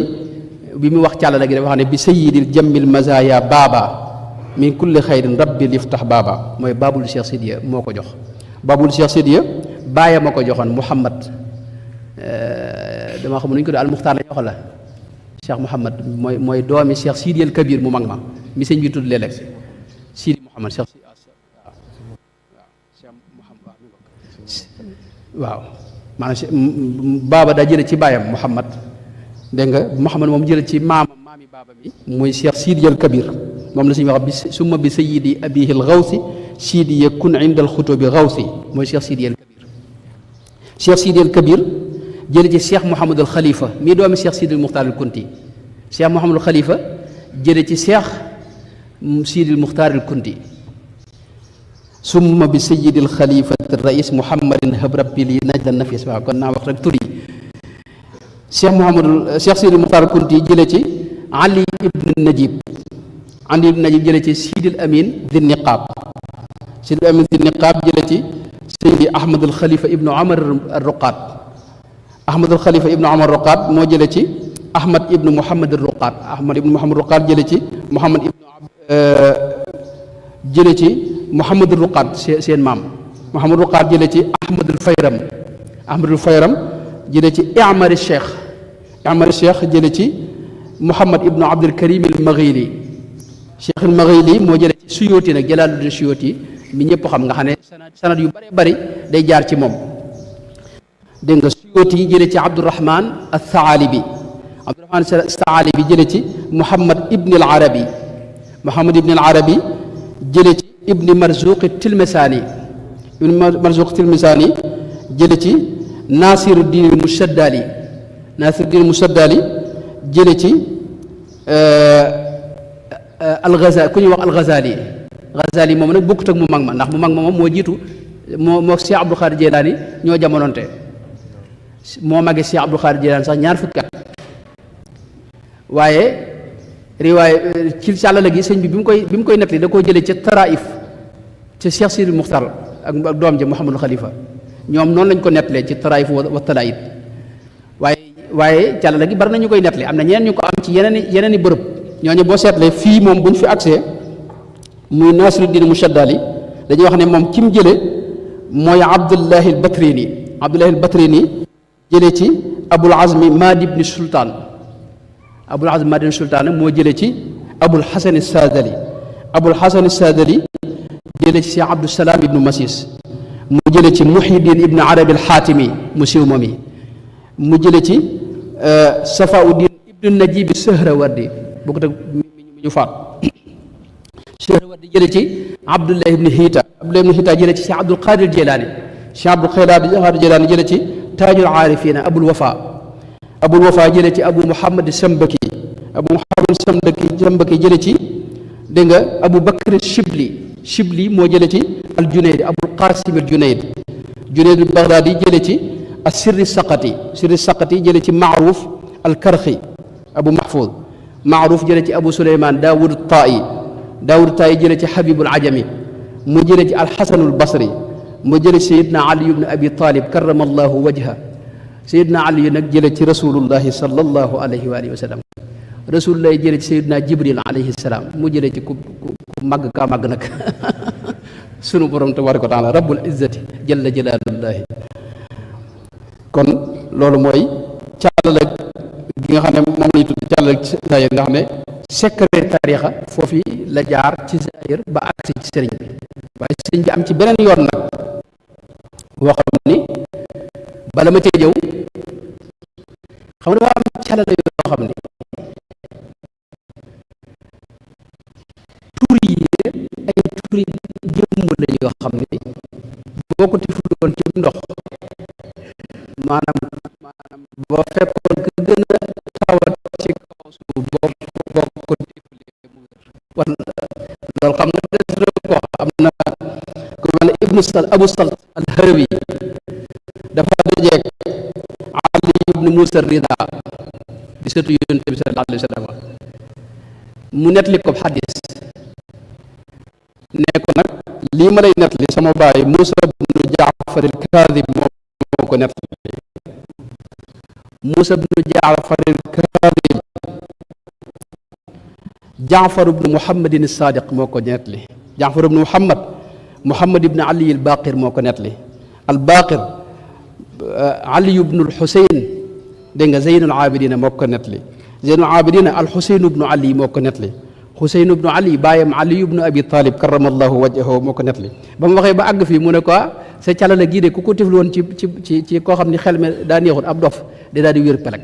bi mu wax càllala gi dafa wax ne bi sayyidil jammil mazaya baaba min kulli xayrin rabbi liftax baaba mooy baabul Cheikh Sidiya moo ko jox. baabul Cheikh Sidiya bàyyi ma ko joxoon Muhammad dama xam nu ñu ko dee almuxtaar la ñu wax la Cheikh Muhammad mooy doomi Cheikh Sidi el Kabir mu mag ma mi sëñ bi tudd léeg-léeg Sidi Muhammad Cheikh waaw maanaam baaba daa jële ci baayam Muhammad dégg nga Muhammad moom jële ci maami baaba mi muy Cheikh Sidi el Kabir moom la suñu wax bi summa bi sayidi abihi al gawsi Sidi yakun inda al xutubi gawsi mooy Cheikh Sidi el Kabir. Cheikh Sidi el Kabir jële ci Cheikh Mouhamadul Khalifa mii doomi Cheikh Sidi Muxtaar al Kunti Cheikh Mouhamadul Khalifa jële ci Cheikh Sidi Muxtaar al Kunti summa bi sayidil xalifati rais Muhammadin hab rabbi li najla nafis waaw kon naa wax rek tur yi Cheikh Sidi Muxtaar al Kunti jële ci Ali ibn Najib jële ci Sidil Amin di Niqaab Sidil Amin di Niqaab jële ci Seydi Ahmadul Khalifa ibnu Omar Ruqaat Ahmadul Khalifa ibnu Omar Ruqaat moo jële ci Ahmad ibnu Muhammad Ruqaat Ahmad ibnu Muhammad Ruqaat jële ci Muhammad ibnu jële ci Muhammad Ruqaat seen maam Muhammad Ruqaat jële ci Ahmadul Fayram jële ci I'mar Cheikh jële ci Muhammad ibnu Abdul Karim al Maghili Cheikh al Maghili moo jële ci Suyuti nag Jalaaluddin Suyuti mi ñëpp xam nga xam ne sanad yu bëree bëri day jaar ci moom dégg nga Suyuti jële ci Abdurahman al-Thaalibi jële ci Muhammad ibn al Arabi jële ci ibni Marzuq Tilmisaani jële ci Nasiruddin Musaddali jële ci al-Ghazali ku ñuy wax al-Ghazali moom nag bokkut ak mu mag ma ndax mu mag ma moom moo jiitu moo Cheikh Abdul Xaadir Jilaani ñoo jamononte moo mage Cheikh Abdul Xaadir Jilaani sax ñaar fukki at waaye riwaay ci càllala gi sëñ bi bi mu koy nettali da koo jëlee ca Taraif ca Cheikh Sidi Muxtar ak doom ja Mouhamadul Khalifa ñoom noonu lañ ko nettalee ci Taraif wa Talaid waaye càllala gi bari na ñu koy nettali am na ñeneen ñu ko am ci yeneen i bërëb ñooñu boo seetlee fii moom bu ñu fi accès muy Nasiruddin Musaddali dañuy wax ne moom ki mu jële mooy Abdullahi al Batrini jële ci Abul Azmi Madi ibn Sultan moo jële ci Abul Hasan Sadali jële ci Cheikh Abdou Salam ibnu Masis mu jële ci Muhyiddin ibnu Arabi al-Xaatimi mu siiw moom yi mu jële ci Safauddin ibnu Najib Sahrawardi boo ko teg mi ñu faat Sahrawardi jële ci Abdullah ibnu Hita jële ci Cheikh Abdul Qadir Jilani jële ci Taajul Aarifina Abul Wafa jële ci Abu Muhammad Sambaki jële ci dégg nga Abu Bakr Shibli moo jële ci al-Junayd Abul Qasim al-Junayd al-Baghdadi jële ci as-Sirri Saqati jële ci Maaruf al-Karxi Abu Mahfuz Maaruf jële ci Abu Suleyman Daawud Taa'i jële ci Habibul Ajami mu jële ci al-Hasanul Basri mu jële ci Sayyidna Ali ibn Abi Talib karramallahu wajha Sayyidna Ali nag jële ci rasulullahi sallallahu alayhi wa sallam rasulullahi jële ci Sayyidna Jibril alayhi salaam mu jële ci ku màgg kaa màgg nag sunu borom tabaraka wa taala rabbul izzati jalla jalaalullahi kon loolu mooy càllale gi nga xam ne moom lañu tudd càllale zahir nga xam ne secret tarixa foofu la jaar ci zahir ba agsi ci sëriñ bi waaye sëriñ bi am ci beneen yoon nag woo xam ni bala ma cee jëw xam nga dafa am càllale yoo xam ni tur yi ay turi jëmm la yoo xam ni boo ko tifuloon ci ndox maanaam boo fekkoon ka gën a tawat ci kaw suuf boo ko tifulee mu wér wala loolu xam nga des na ko am na ku mel ne Abu Salt al-Harawi dafa dajeeg Ali ibnu Musa Rida di sëtu Yonent bi sallallahu alayhi wa sallam mu nettali ko xadis ne ko nag lii ma lay nettali sama baay Musa ibnu Jaafar al-Kaadib moo ko nettali Musa ibnu Jaafar al-Kaadib Jaafar ibnu Muhammadin Sadiq moo ko nettali. Jaafar ibnu Muhammad ibnu Ali al Baqir moo ko nettali. al Baqir Ali ibnu al Xuseyn dégg nga Zeynul Abidina moo ko nettali. Zeynul Abidina al Xuseyn ibnu Ali moo ko nettali. Xuseyn ibnu Ali baayam Ali ibnu Abi Talib karamallahu wajhahu moo ko nettali. ba mu waxee ba àgg fii mu ne ko sa calala gii de ku ko tiflu woon ci koo xam ni xel mi daa neexut ab dof de daal di wér peleg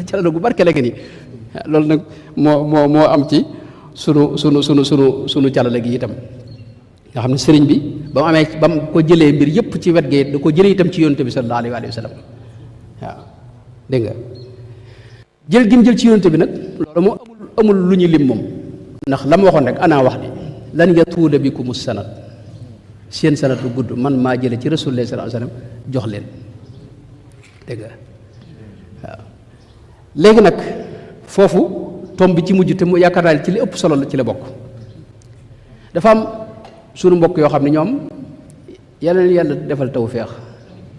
calala gu barke la nga nii loolu nag moo am ci sunu calala gi itam nga xam ne sëriñ bi ba mu ko jëlee mbir yëpp ci wet gee da ko jëlee itam ci yonent bi sallallahu alayhi wa sallam waaw dégg nga jël gi mu jël ci yonent bi nag loolu moo amul lu ñu lim moom ndax la ma waxoon rek ana wax ni lan yatuula bikum sanad seen sanad lu gudd man maa jële ci rasulullah sallallahu alayhi wa sallam jox leen dégg nga waaw léegi nag foofu tom bi ci mujj te mu yaakaar naa ci li ëpp solo la ci la bokk dafa am sunu mbokk yoo xam ne ñoom yàlla defal tawfeex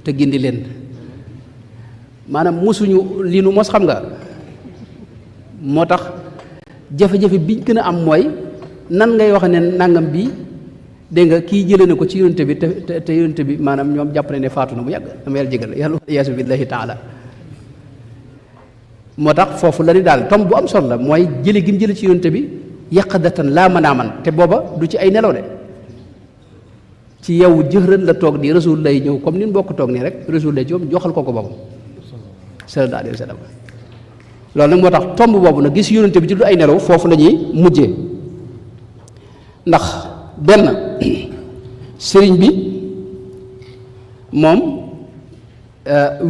te gindi leen maanaam mosuñu lii nu mos xam nga moo tax jafe-jafe biñ gën a am mooy nan ngay wax ne nangam bi dégg nga kii jëlee na ko ci yonent bi te yonent bi maanaam ñoom jàpp ne faatu na bu yàgg dama yàlla jégal yàlla yaasu billahi taala moo tax foofu la ni daal tom bu am solo la mooy jële gi mu jële ci yonent bi yaqadatan laa manaaman te booba du ci ay nelaw de ci yow jëxërën la toog nii rasul lay ñëw comme ni mu bokk toog nii rek rasul lay ci moom joxal ko boppam sallallahu alayhi wa sallam loolu nag moo tax tomb boobu nag gis yonent bi ci du ay nelaw foofu la ñuy mujjee ndax benn sëriñ bi moom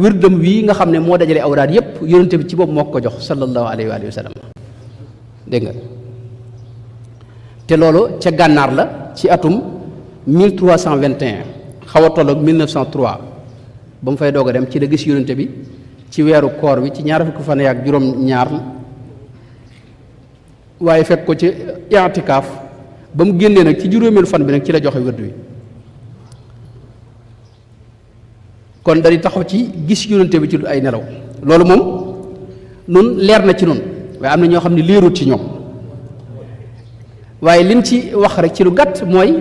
wirdam wii nga xam ne moo dajale awraad yépp yonent bi ci boobu moo ko jox sallallahu alayhi wa sallam dégg nga te loolu ca gànnaar la ci atum 1321 xaw a tolloog 1903 ba mu fay doog a dem ci la gis yonent bi ci weeru koor wi ci ñaar fukki fan ak juróom-ñaar waaye fekk ko ci i'tikaaf ba mu génnee nag ci juróomeelu fan bi nag ci la joxe wird wi kon dañuy taxaw ci gis yonente bi ci ay nelaw loolu moom nun leer na ci nun waaye am na ñoo xam ne leerut ci ñoom waaye lim ci wax rek ci lu gàtt mooy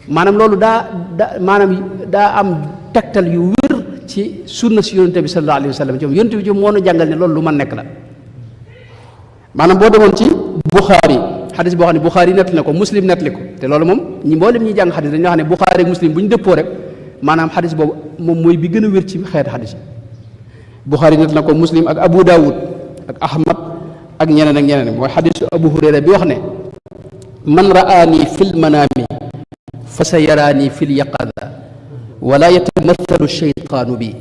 maanaam loolu daa am tegtal yu wér ci sunna si yonente bi sallallahu alayhi wa sallam ci yonente bi ci moo nu jàngal ne loolu lu man nekk la maanaam boo demoon ci Buxaari xadis boo xam ne Buxaari nettali na ko Muslim nettali ko te loolu moom mboolem ñi jàng xadis dañuy wax ne Buxaari ak Muslim bu ñu dëppoo rek maanaam xadis boobu moom mooy bi gën a wér ci xeeti xadis yi Buxaari nettali na ko Muslim ak Abu Daawud ak Ahmad ak ñeneen mooy xadisu Abu Hurayra bi wax ne man raani fil manaami fa sa yaraani fil yaqada wala yatamathalu sheytaanu bi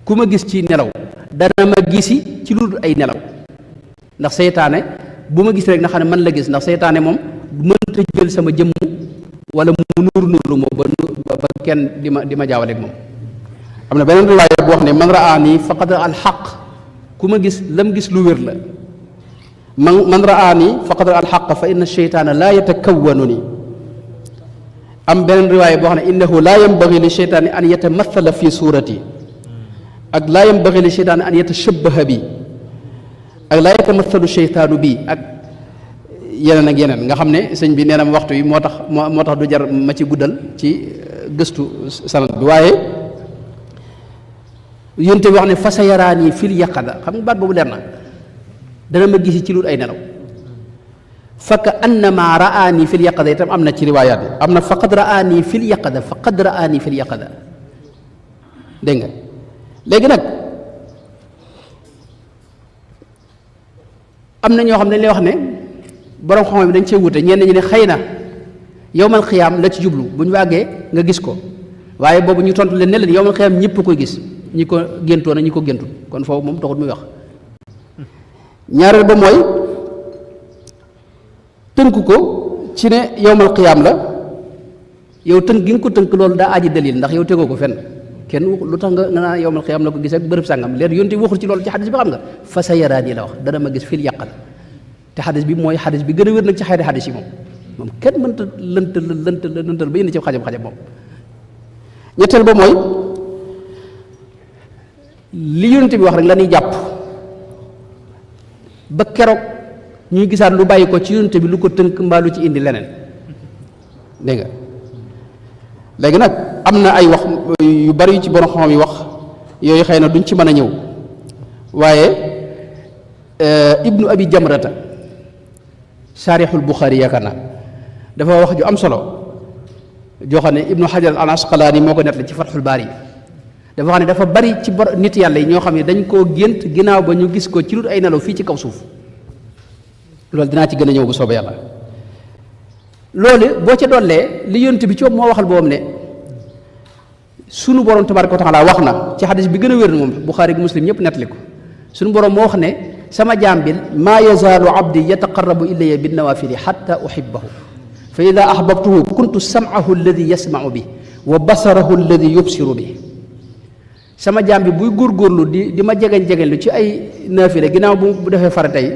ku ma gis ci nelaw dana ma gisi ci lu dul ay nelaw ndax seytaane bu ma gis rek na xam ne man la gis ndax seytaane moom mënta jël sama jëmm wala mu nuru moom ba kenn di ma jaawaleeg moom am na beneen riwaaya bu wax ne man raani faqad raa al xaq ku ma gis lam gis lu wér la man raani faqad raa al xaq fa inna sheytaana laa yatakawwanu ni am beneen riwaaya boo xam ne innahu laa yambagi li sheytaani an yatamathala fi suurati ak laa yambagi li sheytaani an yatashabbaha bi ak laa yatamathalu sheytaanu bi ak yeneen nga xam ne sëñ bi nee na waxtu yi moo tax du jar ma ci guddal ci gëstu sanad bi waaye yonte bi wax ne fa sa yaraani fil yaqada xam nga baat boobu leer na dana ma gisi ci lu ay nelaw fakka annama raani fil yaqada itam am na ci riwaayaat yi am na faqad raani fil yaqada dégg nga léegi nag am na ñoo xam ne dañ lay wax ne borom xam-xam bi dañ cee wute ñenn ñi ne xëy na yowmal xiyaam la ci jublu bu ñu wàggee nga gis ko waaye boobu ñu tontu leen ne leen yowmal xiyaam ñëpp koy gis ñi ko géntoon ak ñi ko géntul kon foofu moom taxut muy wax ñaareel ba mooy tënk ko ci ne yowmal xiyaam la yow tënk gi nga ko tënk loolu daa aji dalil ndax yow tegoo ko fenn kenn lu tax nga naa yowmal xiyaam la ko gis ak bërëb sàngam leer yonte waxul ci loolu ci xadis bi xam nga fa sa yaraani la wax dana ma gis fil yàqal te xadis bi mooy xadis bi gën a wér nag ci xeeti xadis yi moom kenn mënta lëntal ba indi ci xajam moom ñetteel ba mooy li yonent bi wax rek la ñuy jàpp ba keroog ñuy gisaat lu bàyyi ko ci yonent bi lu ko tënk mbaa lu ci indi leneen dégg nga léegi nag am na ay wax yu bari yu ci borom xam yi wax yooyu xëy na duñ ci mën a ñëw waaye ibnu abi jamrata saarixul buxaari yaakaar naa dafa wax ju am solo joo xam ne ibnu xajar al asqalaani moo ko nettali ci fatxul baari dafa xam ne dafa bari ci nit yàlla yi ñoo xam ne dañ koo gént ginnaaw ba ñu gis ko ci lu ay nelaw fii ci kaw suuf loolu dinaa ci gën a ñëw bu soobee yàlla loolu boo ca dollee li yonent bi ci moo waxal boobam ne sunu borom tabaaraka wa taala wax na ci xadis bi gën a wér moom buxaari gi muslim ñëpp nettali ko sunu borom moo wax ne sama jaam bi maa yazaalu abdi yataqarrabu ilayya bin nawaafili xatta uhibbahu fa ida ahbabtuhu kuntu sam'ahu alladi yasma'u bi wa basarahu alladi yubsiru bi sama jaam bi buy góorgóorlu di ma jegeñ lu ci ay naafile ginnaaw bu defee farata yi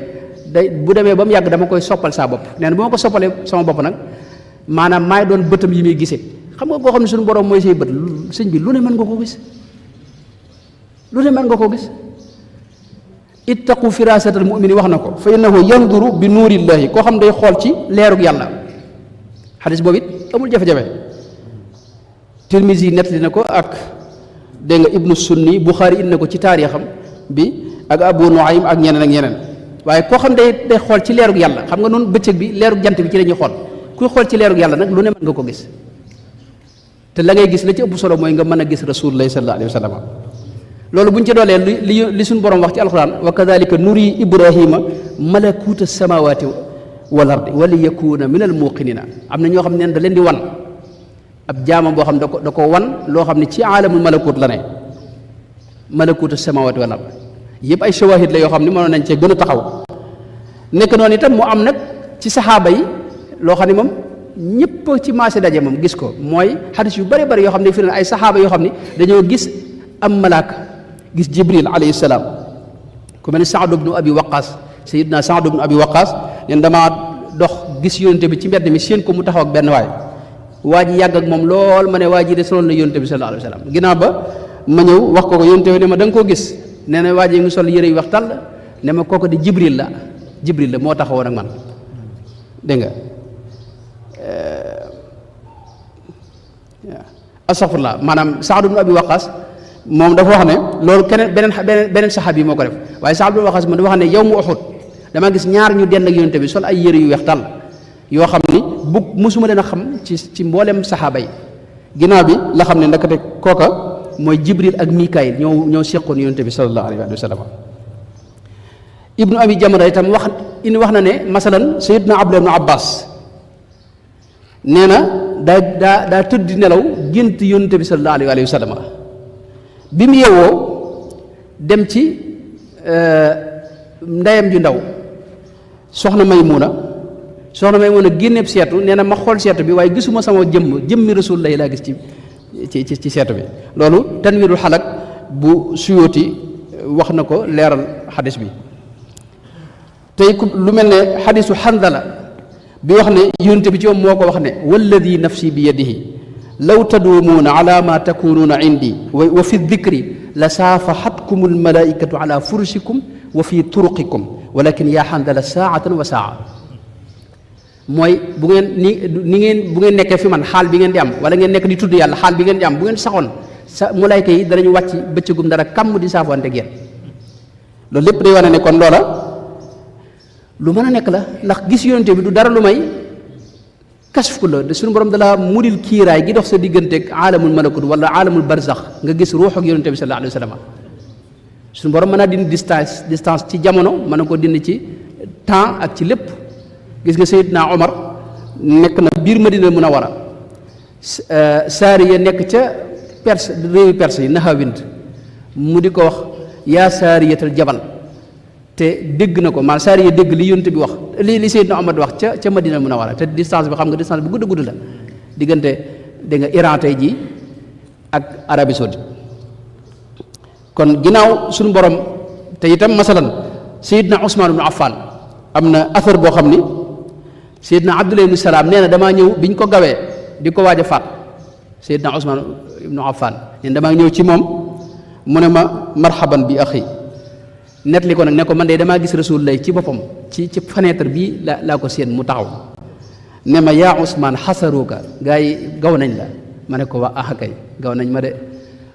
day bu demee ba mu yàgg dama koy soppal saa bopp nee na bu ma ko soppalee sama bopp nag maanaam maay doon bëtam yi muy gisee xam nga koo xam ne suñu borom mooy say bët sëñ bi lu ne mën nga ko gis lu ne mën nga ko gis ittaqu firasatal mu'mini wax na ko fa innahu yanduru bi nuurillahi koo xam day xool ci leerug yàlla xadis boobu it amul jafe-jafe Tirmisi nettali na ko ak dégg nga ibnu sunni Buxaari indi na ko ci taarixam bi ak Abu Nuaym ak ñeneen ak ñeneen waaye koo xam day xool ci leerug yàlla xam nga noonu bëccëg bi leerug jant bi ci la ñuy xool kuy xool ci leerug yàlla nag lu ne mën nga ko gis te la ngay gis la ci ëpp solo mooy nga mën a gis rasulullahi sallallahu alayhi wa sallam loolu bu ñu ci doolee li suñu borom wax ci alquran wa kadalika nuri ibrahima malakuta samawati wal ardi wa li yakuna min al muqinina am na ñoo xam ne da leen di wan ab jaamam boo xam da ko wan loo xam ne ci aalamul malakut la ne malakuta samawati wal ardi yëpp ay shawahid la yoo xam ne mënoon nañ cee gën a taxaw nekk noonu itam mu am nag ci saxaaba yi loo xam ne moom ñëpp ci marché daje moom gis ko mooy xadis yu bari bari yoo xam ne fi ay saxaaba yoo xam ne dañoo gis am malaaka gis jibril alayhi salaam ku mel ni Saad ibnu Abi Waqaas sayidna Saad ibnu Abi Waqaas neen damaa dox gis yónente bi ci mbedd mi séen ko mu taxaw ak benn waay waa ji yàgg ak moom lool ma ne waa ji de soloon na yónente bi sallallahu alayhi wa sallam ginnaaw ba ma ñëw wax ko yónente bi ne ma da nga koo gis nee na waa ji ngi sol yëre yu wax tàll ne ma kooku di jibril la moo taxawoon ak man dégg nga astaghfirullah maanaam Saad ibnu Abi Waqaas moom dafa wax ne loolu keneen beneen saxaab yi moo ko def waaye Saad ibnu Abi Waqaas moom dafa wax ne yow mu Uhud dama gis ñaar ñu dend ak yonent bi sol ay yëre yu weex tàll yoo xam ni bu mosuma leen a xam ci mboolem saxaaba yi ginnaaw bi la xam ne ndakate kooka mooy Jibril ak Mikaayil ñoo seqoon yonent bi sallallahu alayhi wa sallam ibnu Abi Jamra itam wax na ne masalan Sayyidna Abdullah ibnu Abbas nee na daa tëdd di nelaw gént yonent bi sallallahu alayhi wa sallam bi mu yeewoo dem ci ndeyam ju ndaw soxna Maymuna génneeb seetu nee na ma xool seetu bi waaye gisuma sama jëmmi Rasulullahi laa gis ci seetu bi loolu tanwiirul xalak bu Suyuuti wax na ko leeral xadis bi tey lu mel ne xadisu Xandala bi wax ne yonent bi ci moom moo ko wax ne walladi nafsi bi yadihi law taduumuuna ala ma takunuuna indi wa fi dikri la saafaxatkum almalaikatu ala furushikum wa fi turuqikum walakin yaa Xandala saatan wa saa mooy bu ngeen bu ngeen nekkee fi man xaal bi ngeen di am wala ngeen nekk di tudd yàlla xaal bi ngeen di am bu ngeen saxoon sa malaayka yi danañu wàcc bëccëgum dara kàmm di saafante ak yéen loolu lépp day wane ne kon loola lu mën a nekk la ndax gis yonente bi du dara lu may kasfu la suñu borom dala mudil kiiraay gi dox sa digganteeg aalamul malakut wala aalamul barzax nga gis ruux ak yonente bi sallallahu alayhi wa sallam suñu borom mën naa dindi distance ci jamono mën na ko dindi ci temps ak ci lépp gis nga Seydina Omar nekk na biir Madina Munawara Saariya nekk ca Perse réewi Perse yi Nahawind mu di ko wax yaa Saariyatal jabal te dégg na ko maanaam Saariya dégg li yonent bi wax li Seydina Omar di wax ca Madina Munawara te distance bi xam nga distance bu gudd la diggante dégg nga Iran tey jii ak Arabie Saoudite kon ginnaaw suñu borom te itam masalan Seydina Ousmane ibnu Affan am na affaire boo xam ni Seydina Abdullah ibnu Salaam nee na damaa ñëw bi ñu ko gawee di ko waaj a faat Seydina Ousmane ibnu Affan nee na damaa ñëw ci moom mu ne ma marhaban bi axi net li ko nag ne ko man de damaa gis Rasulullah ci boppam ci fenêtre bii laa ko séen mu taxaw ne ma yaa Ousmane xasaruka gaa yi gaw nañ la ma ne ko waa ah kay gaw nañ ma de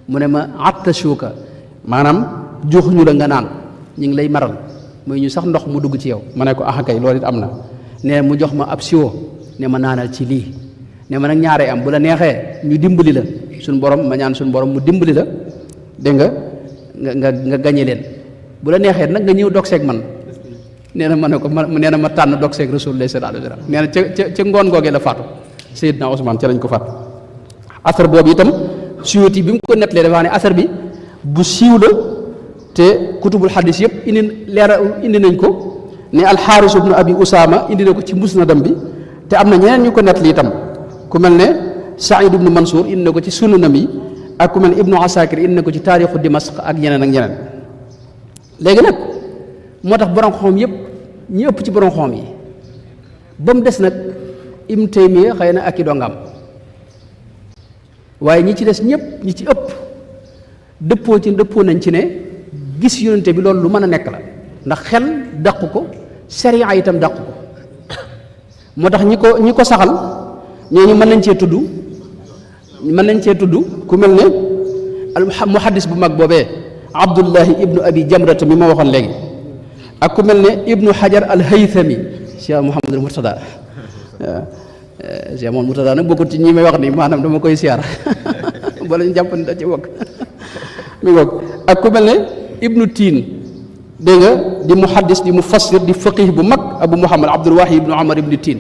mu ne ma attashuka maanaam joxuñu la nga naan ñu ngi lay maral muy ñu sax ndox mu dugg ci yow ma ne ko ah kay loolu it am na ne mu jox ma ab siwo ne ma naanal ci lii ne ma nag ñaaree am bu la neexee ñu dimbali la suñ borom ma ñaan suñ borom mu dimbali la dégg nga gañe leen bu la neexee nag nga ñëw dog seeg man nee na ma ne ko nee na ma tànn dog seeg Rasulullah sallallahu alayhi wasallam nee na ca ngoon googee la faatu Seydina Ousmane ca lañ ko faatu asar boobu itam suyuti bi mu ko nettalee dafa ne asar bi bu siiw la te kutubul xadis yëpp indi nañ ko ne alxaaris ibnu abi usaama indi na ko ci musnadam bi te am na ñeneen ñu ko nettali itam ku mel ne Saïd ibnu Mansour indi na ko ci sunanam yi ak ku mel ne ibnu Asakir indi na ko ci taarixu Dimasq ak ñeneen ak ñeneen léegi nag moo tax borom xoom yëpp ñi ëpp ci borom xoom yi ba mu des nag Ibn Taymiya xëy na ak i dongam waaye ñi ci des ñëpp ñi ci ëpp dëppoo nañ ci ne gis yonente bi loolu lu mën a nekk la ndax xel dàqu ko sariya itam dàqu ko moo tax ñi ko saxal ñooñu mën nañ cee tudd ku mel ne al muhaddis bu mag boobee Abdullahi ibnu abi jamrata mi ma waxoon léegi ak ku mel ne ibnu Hajar al Haythami Cheikh Mouhamadul Murtada Cheikh Mouhamadul Murtada nag bokkut ci ñi may wax ni maanaam dama koy siyaar bala ñu jàpp ne da ci bokk mi ngoog ak ku mel ne ibnu Tiin dégg nga di muhaddis di mufassir di faqih bu mag Abu Muhammad Abdul Wahid ibnu Umar ibnu Tiin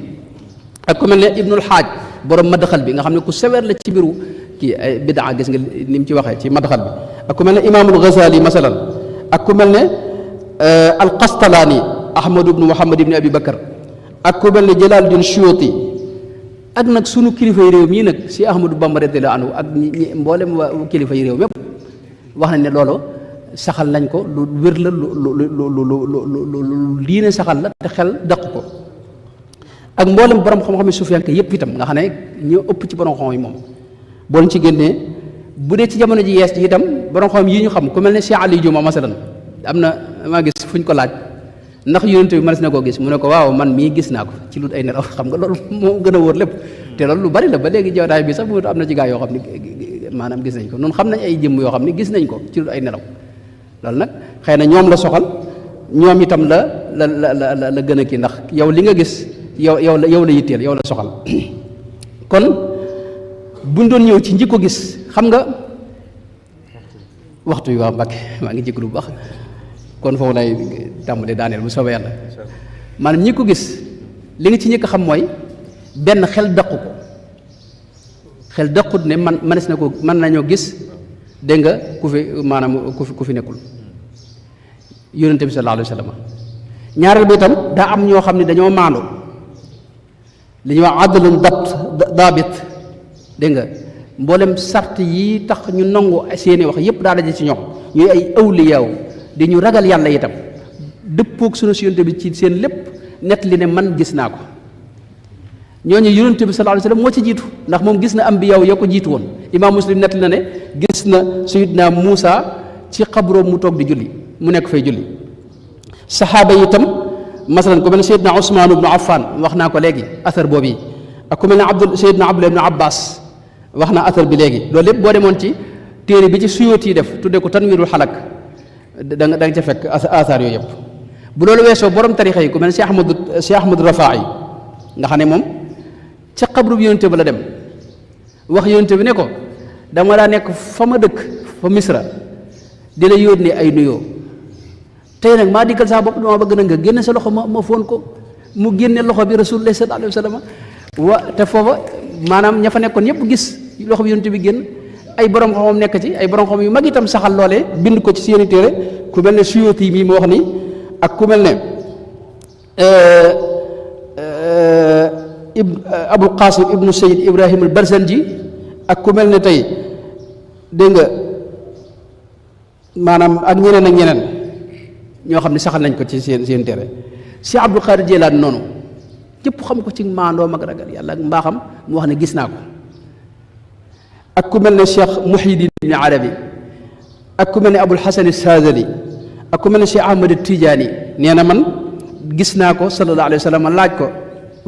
ak ku mel ne ibnul Haaj borom madaxal bi nga xam ne ku sévère la ci mbiru kii ay bidaa gis nga ni mu ci waxee ci madaxal bi ak ku mel ne imaamul Ghazali masalan ak ku mel ne alqastalaani Ahmad ibnu Muhammad ibnu Abi Bakar ak ku mel ne Jalaaluddin Suyuti ak nag sunu kilifa yi réew mii nag si Ahmadou Bamba radiyallahu anhu ak ñi mboolem waa kilifa yi réew mépp wax nañ ne loolu saxal nañ ko lu wér la lu diine saxal la te xel daq ko ak mboolem borom xam-xam yi sufiyanke yépp itam nga xam ne ñoo ëpp ci borom xam yi moom boo ci génnee bu dee ci jamono ji yees ji itam borom xam yi ñu xam ku mel ne Cheikh Ali Juma masalan am na maa gis fuñ ko laaj ndax yonente bi mënees na koo gis mu ne ko waaw man mii gis naa ko ci lu ay nelaw xam nga loolu moo gën a wóor lépp te loolu lu bari la ba léegi jawtaay bi sax bu am na ci gaa yoo xam ne maanaam gis nañ ko noonu xam nañ ay jëmm yoo xam ne gis nañ ko ci lu ay nelaw loolu nag xëy na ñoom la soxal ñoom itam la gën a kii ndax yow li nga gis yow la yitteel yow la soxal kon buñ doon ñëw ci njëkko gis xam nga waxtu yi waa Mbàkke maa ngi jégalu bu baax kon foofu lay tàmbalee daaneel bu soobee yàlla maanaam ñi ko gis li nga ci njëkk xam mooy benn xel daqu ko xel daqut ne manes na ko mën nañoo gis dégg nga ku fi maanaam ku fi nekkul yonente bi sallallahu alayhi wa sallam ñaareel bi itam daa am ñoo xam ne dañoo maandu li ñuy wax adlun daabit dégg nga mboolem sart yi tax ñu nangu seeni wax yépp daa daje ci ñoom ñuy ay awliyaaw di ñu ragal yàlla itam dëppoog sunu si yonente bi ci seen lépp nett li ne man gis naa ko ñooñu yonente bi sallallahu alayhi wasallam moo ci jiitu ndax moom gis na ambiyaaw ya ko jiitu woon imaam muslim nett li na ne gis na sayidna Muusa ci xabroom mu toog di julli mu nekk fay julli saxaaba yi itam masalan ku mel ne sayidna Usmaan ibnu Affan wax naa ko léegi athar boobu yi ak ku mel ne sayidna Abdullah ibnu Abbas wax naa athar bi léegi loolu lépp boo demoon ci téere bi ci Suyuti yi def tudde ko tanwiirul xalak da nga ca fekk athar yooyu yëpp bu loolu weesoo borom tarixa yi ku mel ne Cheikh Ahmad Rafaa'i nga xam ne moom ca xabru bi yonente ba la dem wax yonente bi ne ko dama daa nekk fa ma dëkk fa Misra di la yónnee ay nuyoo tey nag maa dikkal saa bopp dama bëgg na nga génne sa loxo ma foon ko mu génne loxo bi rasulullah sallallahu alayhi wa sallam te foofa maanaam ña fa nekkoon yëpp gis loxo bi yonente bi génn ay borom xam-xam nekk ci ay borom xam yu mag itam saxal loolee bind ko ci seeni téere ku mel ne Suyuti mii mu wax ni ak ku mel ne Abul Qasim ibnu Sayyid Ibrahim al Barzanji ak ku mel ne tey dégg nga maanaam ak ñeneen ñoo xam ne saxal nañ ko ci seen téere Cheikh Abdul Qadir Jilaani noonu ñëpp xam ko ci maandoo mag ragal yàlla ak mbaaxam mu wax ne gis naa ko ak ku mel ne Cheikh Muhyiddin ibn Arabi ak ku mel ne Abul Hasan Saadili ak ku mel ne Cheikh Ahmad Tidiane nee na man gis naa ko sallallahu alayhi wa sallam laaj ko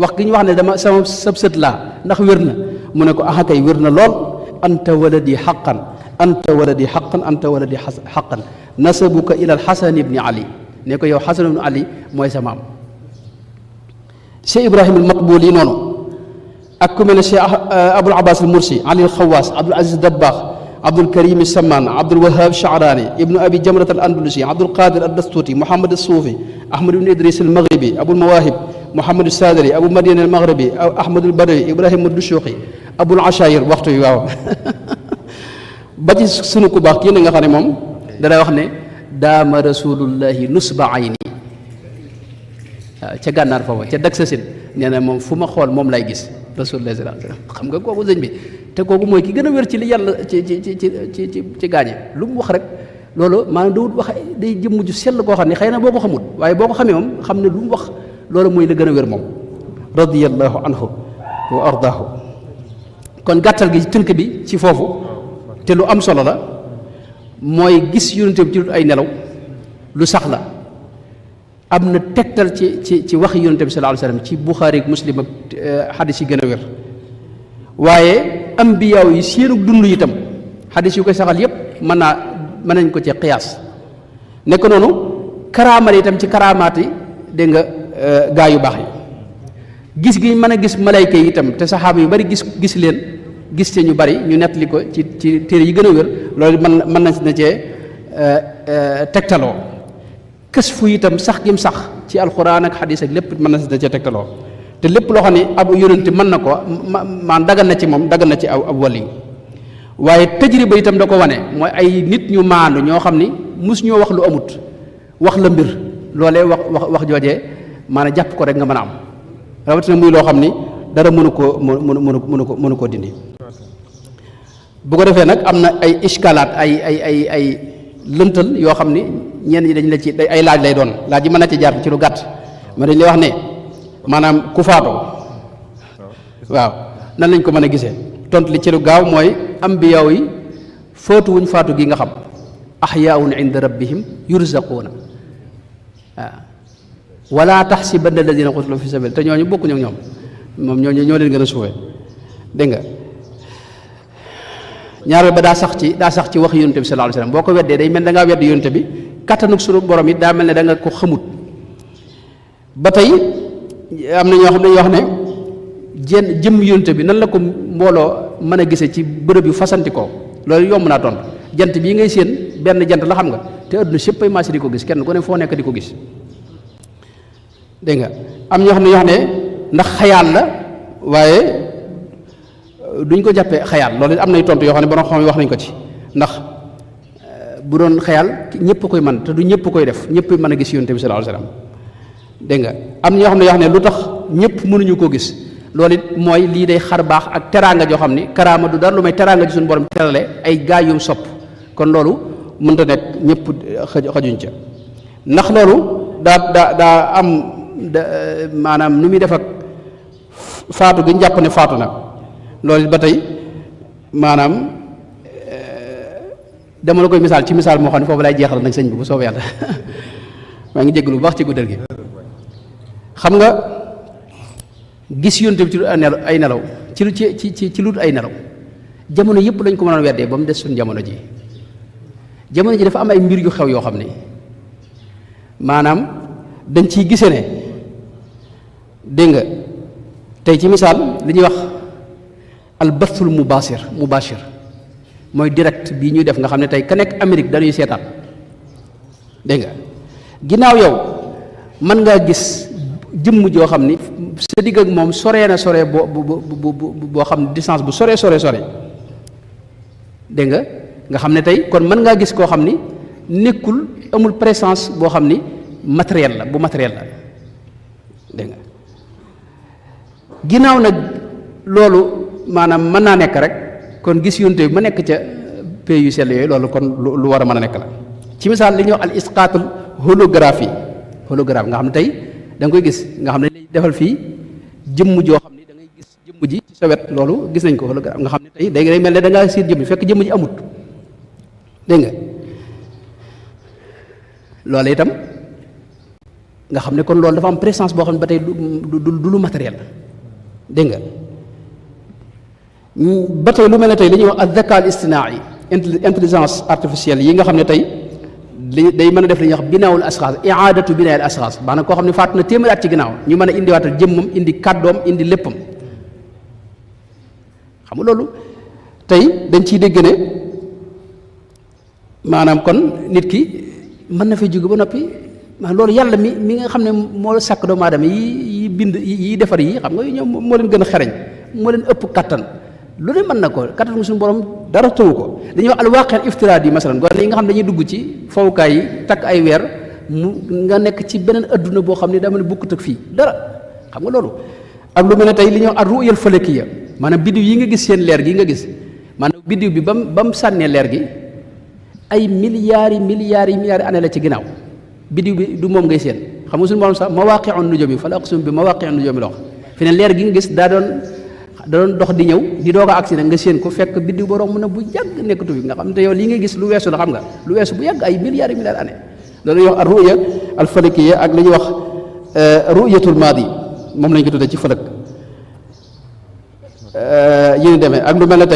wax gi ñu wax ne dama sama sab sët laa ndax wér na mu ne ko ah kay wér na lool anta waladi xaqan anta waladi xaqan anta waladi xaqan nasabuka ila alxasan ibni ali ne ko yow xasan ibni ali mooy sa maam Cheikh Ibrahim al Matbuli noonu ak ku mel ne Cheikh Abul Abbas al Mursi Ali al Xawaas Abdul Aziz Dabbaax Abdul Karim Samaan Abdul Wahab Shaaraani ibnu Abi Jamrat al Andalusi Abdul Qadir al Dastuti Muhammad al Suufi Ahmad ibn Idris al Maghribi Abul Mawahib Muhammad al Sadari Abu Madian al Maghribi Ahmad al Badawi Ibrahim al Dushuqi Abul Ashayir waxtu yi waaw ba ci sunu ku baax kii na nga xam ne moom dana wax ne daama rasulullahi nusba ayni waaw ca gànnaar foofu ca dag sa sin nee na moom fu ma xool moom lay gis rasulullah sallallahu alayhi wasallam xam nga kooku sëñ bi te kooku mooy ki gën a wér ci li yàlla ci gaañe lu mu wax rek loolu maanaam dawut wax day jëmm ju sell koo xam ne xëy na boo ko xamut waaye boo ko xamee moom xam ne lu mu wax loolu mooy la gën a wér moom radiyallahu anhu wa ardaahu kon gàttal gi tënk bi ci foofu te lu am solo la mooy gis yonent bi ci lu ay nelaw lu sax la am na tegtal ci waxi yonent bi sallallahu alayhi wasallam ci Buxaari ak Muslim ak xadis yi gën a wér waaye ambiyaaw yi seenu dund itam xadis yu koy saxal yépp mën nañ ko ci qiyaas nekk noonu karaamal itam ci karaamaat yi dégg nga gaa yu baax yi gis gi mën a gis malayka yi itam te saxaaba yu bari gis leen gis te ñu bari ñu nettali ko ci téere yi gën a wér loolu mën na cee tegtaloo kës fu itam sax gim sax ci alxuraan ak xadis ak lépp mën na cee tegtaloo te lépp loo xam ne ab yonent mën na ko maan dagal na ci moom dagal na ci ab wali waaye tajriba itam da ko wane mooy ay nit ñu maandu ñoo xam ni mus ñoo wax lu amut wax la mbir loolee wax joojee maanaam jàpp ko rek nga mën a am rawatina muy loo xam ni dara mënu koo dindi bu ko defee nag am na ay iskalaat ay lëntal yoo xam ni ñenn ñi dañ la ci ay laaj lay doon laaj yi mën na ci jaar ci lu gàtt ma dañ lay wax ne maanaam ku faatoo waaw nan lañ ko mën a gisee tontu li ci lu gaaw mooy ambiyaaw yi faatu wuñ faatu gi nga xam ahyaun inda rabbihim yurzaquuna waaw wala taxsibanna alladina qutilu fi sabil te ñooñu bokkuñu ak ñoom moom ñooñu ñoo leen gën a suufee dégg nga ñaareel ba daa sax ci wax yonent bi sallallahu alayhi wasallam boo ko weddee day mel da ngaa wedd yonent bi kattanug sunu borom it daa mel ne da nga ko xamut ba tey am na ñoo xam ne yoo xam ne jëmm yonent bi nan la ko mbooloo mën a gisee ci bërëb yu fasantikoo loolu yomb naa tontu jant bii ngay séen benn jant la xam nga te adduna sépp ay maase di ko gis kenn ku ne foo nekk di ko gis dégg nga am ñoo xam ne yoo xam ne ndax xayaal la waaye duñ ko jàppee xayaal loolu am nay tontu yoo xam ne borom xam wax nañ ko ci ndax bu doon xayaal ñëpp koy man te du ñëpp koy def ñëpp mën a gis yonent bi sallallahu alayhi wasallam dégg nga am ñoo xam ne yoo xam ne lu tax ñëpp mënuñu koo gis loolu it mooy lii day xar baax ak teraanga joo xam ni karaama du dara lu may teraanga ji suñu borom terale ay gaay yum sopp kon loolu mënta nekk ñëpp xajuñ ca ndax loolu daa am maanaam nu muy def ak faatu gi ñu jàpp ne faatu na loolu ba tey maanaam dama la koy misaal ci misaal moo xam ne foofu lay jeexal nag sëñ bi bu soobee yàlla maa ngi jégalu bu baax ci guddal gi xam nga gis yonent bi ci lu ay nelaw ci lu ay nelaw jamono yëpp lañ ko mënoon weddee ba mu des suñu jamono ji dafa am ay mbir yu xew yoo xam ne maanaam dañ ciy gise ne dégg nga tey ci misaal li ñuy wax albathul mubashir mooy direct bii ñuy def nga xam ne tey ka nekk Amérique dañuy seetaan dégg nga ginnaaw yow mën ngaa gis jëmm joo xam ni sa digg ak moom soree na sore boo xam ne distance bu sore dégg nga xam ne tey kon mën ngaa gis koo xam ni nekkul amul présence boo xam ni matériel la dégg nga ginnaaw nag loolu maanaam mën naa nekk rek kon gis yonent bi ma nekk ca pays yu sell yooyu loolu kon lu war a mën a nekk la ci misaal li ñuy wax al isqaatul holographie nga xam ne tey da nga koy gis nga xam ne lay defal fii jëmm joo xam ne da ngay gis jëmm ji ci sa wet loolu gis nañ ko holographie nga xam ne tey day mel ne da ngaa siit jëmm ji fekk jëmm ji amut dégg nga loolu itam nga xam ne kon loolu dafa am présence boo xam ne ba tey du lu matériel dégg nga ba tey lu mel ne tey li ñuy wax az-zaka al-istinaa'i intelligence artificielle yi nga xam ne tey day mën a def li ñuy wax binaawul asxaas i'aadatu binaa'il asxaas maanaam koo xam ne faatu na téeméeri at ci ginnaaw ñu mën a indiwaatal jëmmam indi kàddoom indi léppam xam nga loolu tey dañ ciy dégg ne maanaam kon nit ki mën na fay jóge ba noppi maanaam loolu yàlla mi nga xam ne moo sàkk doomu aadama yi bind yi defar yi xam nga ñoom moo leen gën a xereñ moo leen ëpp kattan lu ne mën na ko kattan mu suñu borom dara tëwu ko dañuy wax alwaaqi' iftiraadi masalan gone yi nga xam ne dañuy dugg ci fowukaay yi takk ay weer mu nga nekk ci beneen adduna boo xam ne daa mel ne bokkut ak fii dara xam nga loolu ak lu mel ne tey li ñuy wax ar-ru'ya al-falakiyya maanaam biddiw yi nga gis seen leer gi nga gis maanaam biddiw bi ba mu sànnee leer gi ay milliards yi année la ci ginnaaw biddiw bi du moom ngay seen xam nga suñu borom sax mawaaqi'un nujuum fala uqsimu bi mawaaqi'in nujuum la wax fi ne leer gi nga gis daa doon dox di ñëw di doog a agsi nag nga séen ko fekk biddiw ba romb na bu yàgg nekkatu fi nga xam te yow lii ngay gis lu weesu la xam nga lu weesu bu yàgg ay milliards année loolu ñuy wax ar-ru'ya al-falakiyya ak li ñuy wax ru'yatul maadi moom lañ ko tuddee ci falak yi ñu demee ak lu mel ne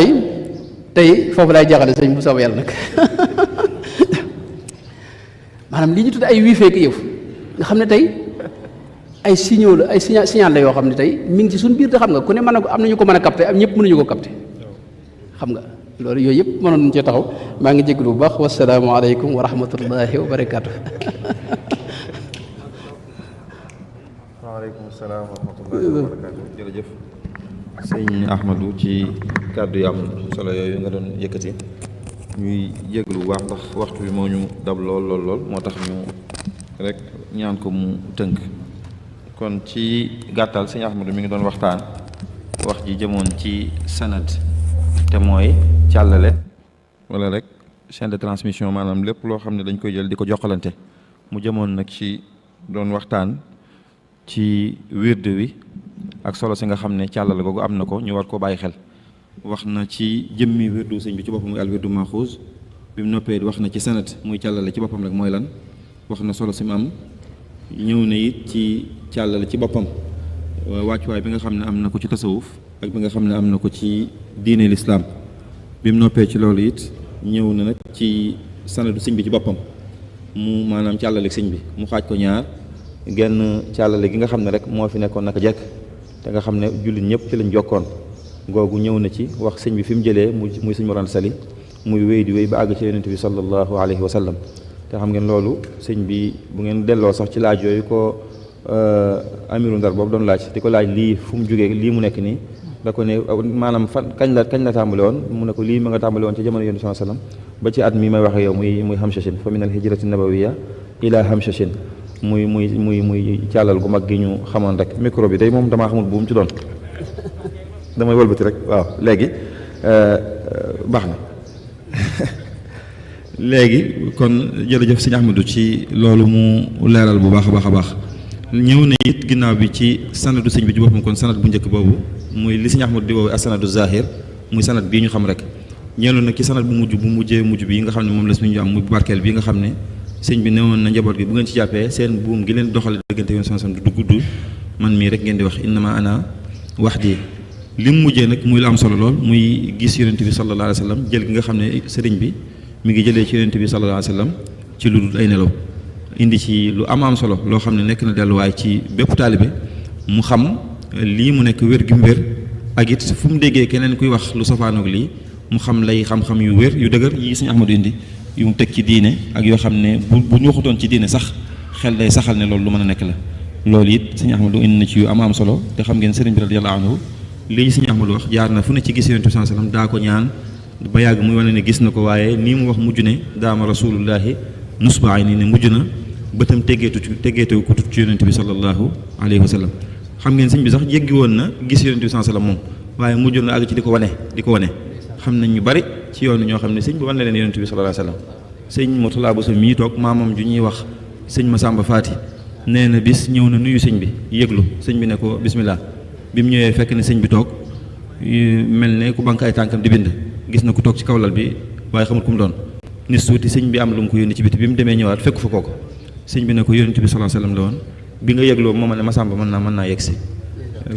tey foofu laay jaxale sëñ bu soobee yàlla nag maanaam li ñu tuddee ay wiifee ki yëf nga xam ne tey ay signaux la ay signal la yoo xam ne tey mi ngi ci suñu biir te xam nga ku ne mën a am nañu ko mën a capté am ñëpp mënuñu ko capté xam nga loolu yooyu yëpp mënoon nañu cee taxaw maa ngi jégalu bu baax wasalaamu aleykum wa rahmatullahi wa barakaatu. waaleykum salaam wa rahmatullahi wa barakaatu. jërëjëf sëñ Ahmadou ci kàddu yu am solo yooyu nga doon yëkkati ñuy jégalu bu baax ndax waxtu bi moo ñu dab lool moo tax ñu rek ñaan ko mu tënk. kon ci gàttal sëñ Ahmadou mi ngi doon waxtaan wax ji jëmoon ci sanad te mooy càllale wala rek chaîne de transmission maanaam lépp loo xam ne dañ koy jël di ko jokkalante mu jëmoon nag ci doon waxtaan ci wird wi ak solo si nga xam ne càllale googu am na ko ñu war koo bàyyi xel wax na ci jëmmi wirdu sëñ bi ci boppam muy al wirdu maxuus bi mu noppee wax na ci sanad muy càllale ci boppam rek mooy lan wax na solo si mu am ñëw na it ci càllale ci boppam wàccuwaay bi nga xam ne am na ko ci tasawuf ak bi nga xam ne am na ko ci diine lislaam bi mu noppee ci loolu it ñëw na nag ci sanadu sëñ bi ci boppam mu maanaam càllale sëñ bi mu xaaj ko ñaar genn càllale gi nga xam ne rek moo fi nekkoon naka jekk te nga xam ne jullit ñëpp ci lañ jokkoon googu ñëw na ci wax sëñ bi fi mu jëlee muy sëñ Mor Anta Sali muy wéy di wéy ba àgg ci yonent bi sallallahu alayhi wa sallam te xam ngeen loolu sëñ bi bu ngeen delloo sax ci laaj yooyu ko amiru ndar boobu doon laaj di ko laaj lii fu mu jógee lii mu nekk nii da ko ne maanaam fan kañ la tàmbale woon mu ne ko lii ma nga tàmbale woon ci jamono yonent sallallahu alayhi wa sallam ba ci at mi may waxe yow muy Hamshashin fa min al hijrati nabawiyya ila Hamshashin muy càllal gu mag gi ñu xamoon rek micro bi tey moom damaa xamul bu mu ci doon damay wëlbati rek waaw léegi baax na léegi kon jërëjëf sëñ Ahmadou ci loolu mu leeral bu baax a baax ñëw na it ginnaaw bi ci sanadu sëñ bi ci boppam kon sanad bu njëkk boobu muy li sëñ Ahmadou di woowee as-sanadu zahir muy sanad bii ñu xam rek ñeelu nag ci sanad bu mujj bi nga xam ne moom la suñu am muy barkeel bi nga xam ne sëñ bi newoon na njaboot gi bu ngeen ci jàppee seen buum gi leen doxale diggante yoon sama du gudd man mii rek ngeen di wax innama ana wahdi li mu mujjee nag muy lu am solo lool muy gis yonent bi sallallahu alayhi wa sallam jël gi nga xam ne sëriñ bi mi ngi jëlee ci yonent bi sallallahu alayhi wa sallam ci lu dul ay nelaw indi ci lu am solo loo xam ne nekk na delluwaay ci bépp taalibe mu xam lii mu nekk wér gi mu wér ak it fu mu déggee keneen kuy wax lu safaanoog lii mu xam lay xam-xam yu wér yu dëgër yi sëñ Ahmadou indi yu mu teg ci diine ak yoo xam ne bu ñu waxutoon ci diine sax xel day saxal ne loolu lu mën a nekk la loolu it sëñ Ahmadou indi na ci yu am solo te xam ngeen sëriñ bi radiyallahu anhu lii sëñ Ahmadou wax jaar na fu ne ci gis yonent bi sallallahu alayhi wasallam daa ko ñaan ba yàgg muy wane ne gis na ko waaye nii mu wax mujj ne daama rasulullahi nusbaay nii ne mujj na bëtam teggeetu ko tut ci yonent bi sallallahu alayhi wa sallam xam ngeen sëñ bi sax jéggi woon na gis yonent bi sallallahu alayhi wa sallam moom waaye mujj na àgg ci di ko wane xam nañ ñu bari ci yoonu ñoo xam ne sëñ bi wan na leen yonent bi sallallahu alayhi wa sallam sëñ Murtala Bousso mii toog maamam ju ñuy wax sëñ Masamba Faati nee na bis ñëw na nuyu sëñ bi yëglu sëñ bi ne ko bismillah bi mu ñëwee fekk ne sëñ bi toog mel ne ku bank ay tànkam di bind gis na ku toog ci kaw lal bi waaye xamul ku mu doon nis tuuti sëñ bi am lu mu ko yónni ci biti bi mu demee ñëwaat fekk fa kooku sëñ bi ne ko yonent bi sallallahu alayhi wasallam la woon bi nga yëgloo moom ne Masamba mën naa yegg si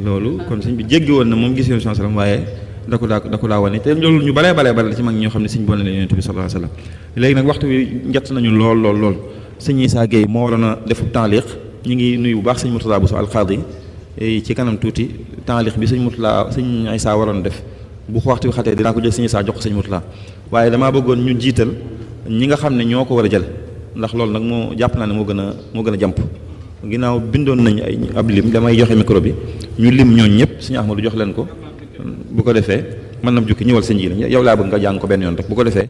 loolu kon sëñ bi jéggi woon na moom gis yonent sallallahu alayhi wasallam waaye da ko daa wane te loolu ñu baree la ci mag ñoo xam ne sëñ bi wane leen yonent bi sallallahu alayhi wasallam léegi nag waxtu wi njett nañu lool sëñ Issa Gueye moo waroon a def taaliq ñu ngi nuyu bu baax sëñ Murtada Bousso alqaadi ci kanam tuuti taaliq bi sëñ Issa waroon def bu ko waxtu wi xatee dinaa ko jël sëñ Issa jox ko sëñ Murtada waaye damaa bëggoon ñu jiital ñi nga xam ne ñoo ko war a jël ndax loolu nag moo jàpp naa ne moo gën a jàmp ginnaaw bindoon nañ ab lim damay joxe micro bi ñu lim ñooñ ñëpp sëñ Ahmadou jox leen ko bu ko defee mën na jukki ñëwal sëñ ji la yow laa bëgg nga jàng ko benn yoon rek bu ko defee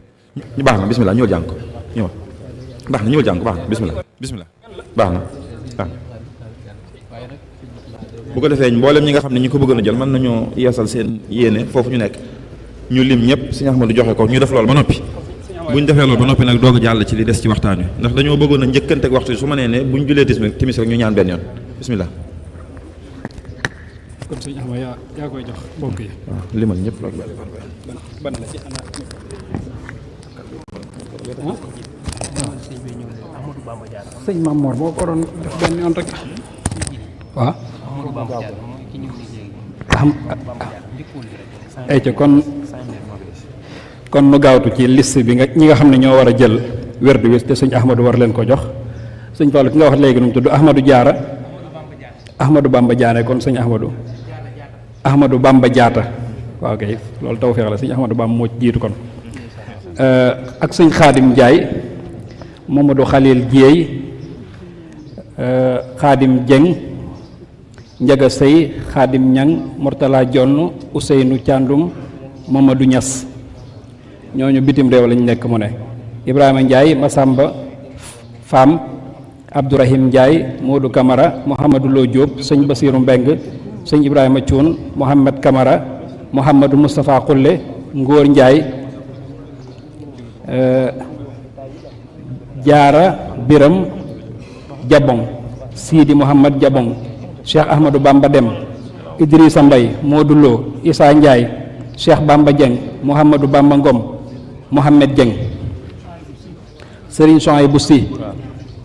baax na bismillah ñëwal jàng ko ñëwal baax na ñëwal jàng ko baax na bismillah baax na bu ko defee mboolem ñi nga xam ne ñi ko bëggoon a jël mën nañoo yeesal seen yéene foofu ñu nekk ñu lim ñëpp sëñ Ahmadou joxe ko ñu def loolu ba noppi bu ñu defee loolu ba noppi nag doog a jàll ci li des ci waxtaan wi ndax dañoo bëggoon a njëkkante ak waxtu su ma nee ne bu ñu julee timis rek ñu ñaan benn yoon bismillah kon sëñ Ahmad yaa koy jox mbokk yi. waaw limal ñëpp loolu ban la ci ana sëñ Mamour boo ko doon def benn yoon rek waaw ay ca kon nu gaawtu ci liste bi ñi nga xam ne ñoo war a jël werd wi te sëñ Ahmadou war leen ko jox sëñ Fallou ki nga wax léegi nu mu tudd Ahmadou Diarra Ahmadou Bamba Diané kon sëñ Ahmadou Bamba Diatta waaw kay loolu tawfeex la sëñ Ahmadou Bamba moo jiitu kon ak sëñ Xaadim Ndiaye Mamadou Khalil Dieye Xaadim Dieng Njaga Sey Xaadim Ñang Mortala Jonn Ousseynou Thiandoum Mamadou Niass ñooñu bitim réew lañ nekk mu ne Ibrahima Ndiaye Massamba Fam Abdourahim Ndiaye Modou Camara Mouhamadou Lo Diop sëñ Basiru Mbeng sëñ Ibrahima Thioune Mohamed Camara Mouhamadou Moustapha Xulle Ngóor Ndiaye Jaara Biram Jabong Sidi Mouhamad Jabong Cheikh Ahmadou Bamba Dem Idrissa Mbay Modou Lo Issa Ndiaye Cheikh Bamba Dieng Mouhamadou Bamba Ngom Mohamed Dieng Serigne Souhaïbou Sy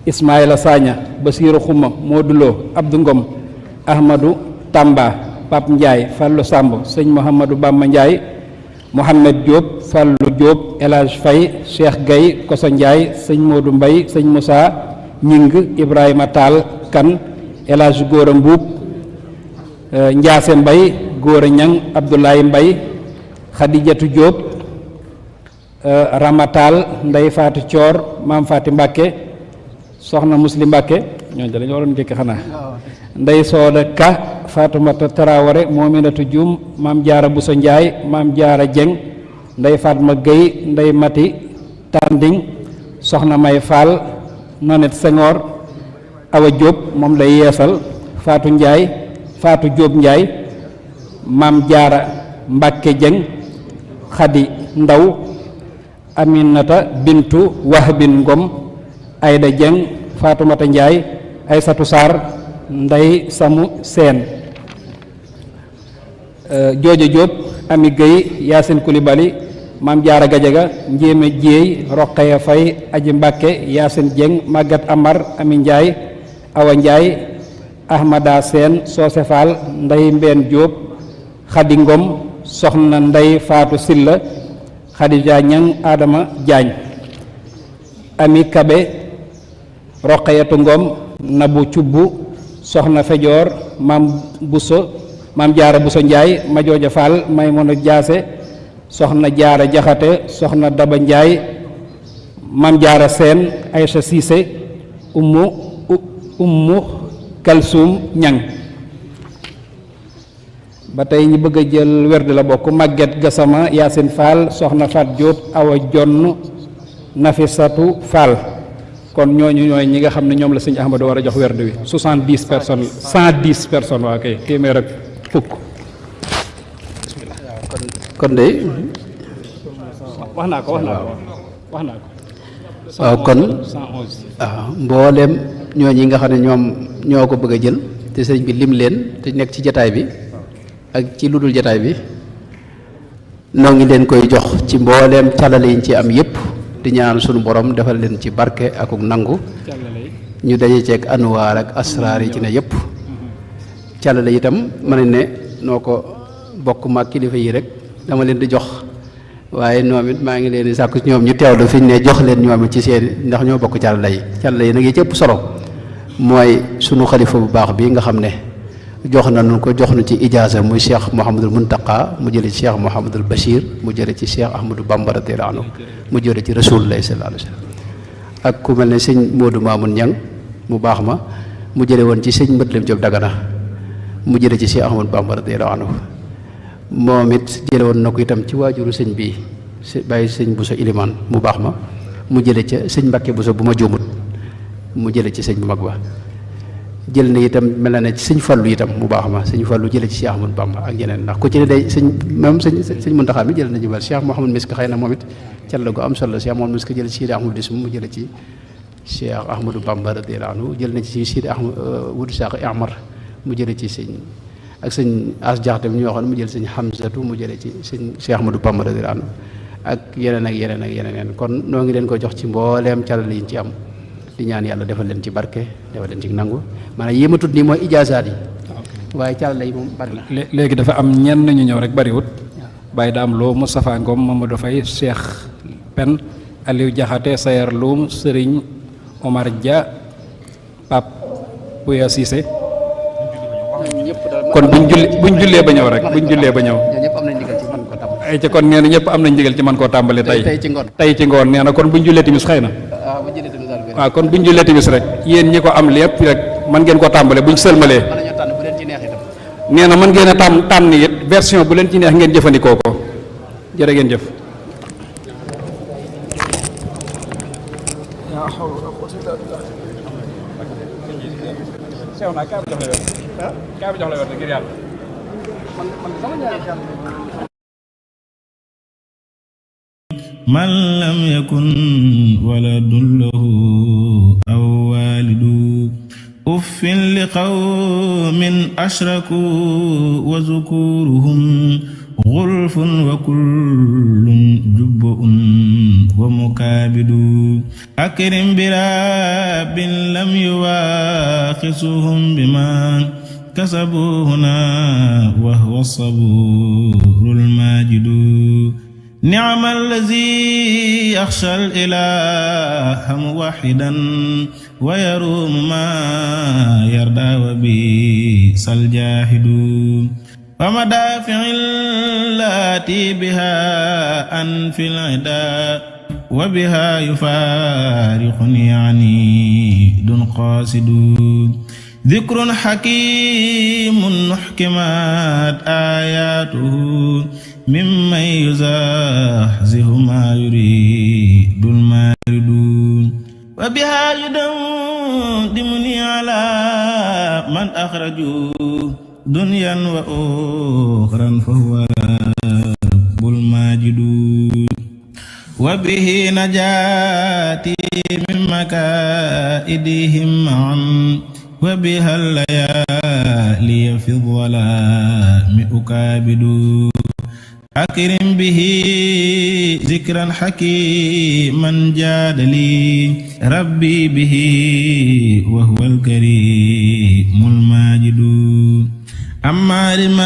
Ismaïla Sagna Basirou Xuma Modou Lo Abdou Ngom Ahmadou Tamba Pape Ndiaye Fallou Samb sëñ Mouhamadou Bamba Ndiaye Mohamed Diop Fallou Diop El Hadj Faye Cheikh Gaye Koso Ndiaye sëñ Modou Mbaye sëñ Moussa Ñing Ibrahima Tall Kan El Hadj Góora Mbuub Ndiasse Mbaye Góora Ñang Abdoulaye Mbaye Khadijatu Diop Ramatal Ndey Fatou Thior Maam Faati Mbàkke Soxna Muslim Mbàkke ñooñu dañu waroon njëkk xanaa Ndey Sooda Ka Fatoumata Traoré Mominatu Dioum Maam Jaara Buso Ndiaye Maam Jaara Dieng Ndey Fatma Gueye Ndey Mati Tanding Soxna May Fall Nonet Senghor Awa Diop moom lay yeesal Fatou Ndiaye Fatou Diop Ndiaye Maam Jaara Mbàkke Dieng Khady Ndaw Aminata Bintu Wahbin Ngom Ayda Dieng Fatoumata Ndiaye Aysatu Sarr Ndey Samu Seen Jooja Diop Ami Gueye Yacine Coulibaly Maam Jaara Gajaga Njéeme Jéey Roqaya Fay Aji Mbàkke Yacine Dieng Magat Amar Ami Ndiaye Awa Ndiaye Ahmada Seen Soose Fall Ndey Mbeen Diop Khady Ngom Soxna Ndey Faatu Silla Khadija Ñang Adama Jaañ Ami Kabe Roqayatu Ngom Nabu Cubbu Soxna Fejoor Maam Jaara Buso Njaay Majooja Fall Maymuna Jaase Soxna Jaara Jaxate Soxna Daba Njaay Maam Jaara Seen Aysa Siise Ummu Kalsum Ñang ba tey ñi bëgg a jël werd la bokk Maguette Gassama Yacine Fall Soxna Fat Diop Awa Jonn Nafisatu Fall kon ñooñu ñooy ñi nga xam ne ñoom la sëñ Ahmadou war a jox werd wi 70 personnes 110 personnes waa kay téeméer ak fukk kon de wax naa ko waaw kon 111 waaw mbooleem ñooñi nga xam ne ñoom ñoo ko bëgg a jël te sëñ bi lim leen te nekk ci jataay bi ak ci lu dul jataay bi noo ngi leen koy jox ci mbooleem calale yi ci am yépp di ñaan sunu borom defal leen ci barke akuk nangu ñu daje ceeg anwaar ak asraar yi ci ne yëpp càllale itam mën nañ ne noo ko bokk maag kilifa yi rek dama leen di jox waaye ñoom it maa ngi leen di sàkku ñoom ñu teewlu fi ñu ne jox leen ñoom it ci seen ndax ñoo bokk càllale yi nag yi ci ëpp solo mooy sunu xalifa bu baax bi nga xam ne jox nañu ko jox nu ci ijaasa muy Cheikh Mouhamadul Muntaqa mu jële ci Cheikh Mouhamadul Bachir mu jële ci Cheikh Ahmadou Bamba radiyallahu anhu mu jële ci Rasulullah sallallahu alayhi wa sallam ak ku mel ne sëñ Modou Mamoun Niang mu baax ma mu jële woon ci sëñ Mbëtlem Diop Dagana mu jële ci Cheikh Ahmadou Bamba radiyallahu anhu moom it jële woon na ko itam ci waajuru sëñ bii bàyyi sëñ Bousso Ilimaan mu baax ma mu jële ca sëñ Mbàkke Bousso bu ma juumut mu jële ci sëñ bu mag ba jël na itam mel na ne ci sëñ Fallu itam mu baax ma sëñ Fallu jële ci Cheikh Ahmadou Bamba ak yeneen ndax ku ci ne day sëñ même sëñ Muntaxa mi jël na jubal Cheikh Mouhamadou Misk xëy na moom it cal la gu am solo Cheikh Mouhamadou Misk jële ci Sidi Ahmadou Dism mu jële ci Cheikh Ahmadou Bamba radiyallahu anhu jël na ci Sidi Ahmadou Sakh Amar mu jële ci sëñ ak sëñ As Jaxate mi ñu waxoon mu jël sëñ Hamzatu mu jële ci sëñ Cheikh Ahmadou Bamba radiyallahu anhu ak yeneen ak yeneen ak yeneen kon noo ngi leen ko jox ci mbooleem calal yi ci am di ñaan yàlla defal leen ci barke defal leen ci nangu maanaam yi ma tudd nii mooy ijaasaat yi waaye calal yi moom bari na léegi dafa am ñenn ñu ñëw rek bariwut Baye Daam Lo Moustapha Ngom Mamadou Faye Cheikh Pen Aliou Jaxate Sayer Loum Serigne Omar Dia Pape Pouya Cissé kon buñ jullee ba ñëw rek buñ jullee ba ñëw ay ci kon nee na ñëpp am nañ ndigal ci man koo tàmbali tey ci ngoon nee na kon buñ jullee timis xëy na waaw kon buñ jullee timis rek yéen ñi ko am lépp rek man ngeen ko tàmbale buñ sëlmalee nee na mën ngeen a tànn it version bu leen ci neex ngeen jëfandikoo ko jërë ngeen jëf من لم يكن ولد له أو والد أف لقوم أشركوا وذكورهم غلف وكل جبء ومكابد أكرم براب لم يواخسهم بما كسبوا هنا وهو الصبور الماجد نعم الذي يخشى الإله موحدا ويروم ما يرضى وبئس الجاهد ومدافع التي بها أنفي العدا وبها يفارقني عنيد قاصد ذكر حكيم محكمات آياته ممن يزاحزه ما يريد المارد وبها يدمني على من أخرجوا دنيا وأخرى فهو رب الماجد وبه نجاتي من مكائدهم معا وبها الليالي في الظلام أكابد أكرم به ذكرا حكيما جاد لي ربي به وهو الكريم الماجد أما لما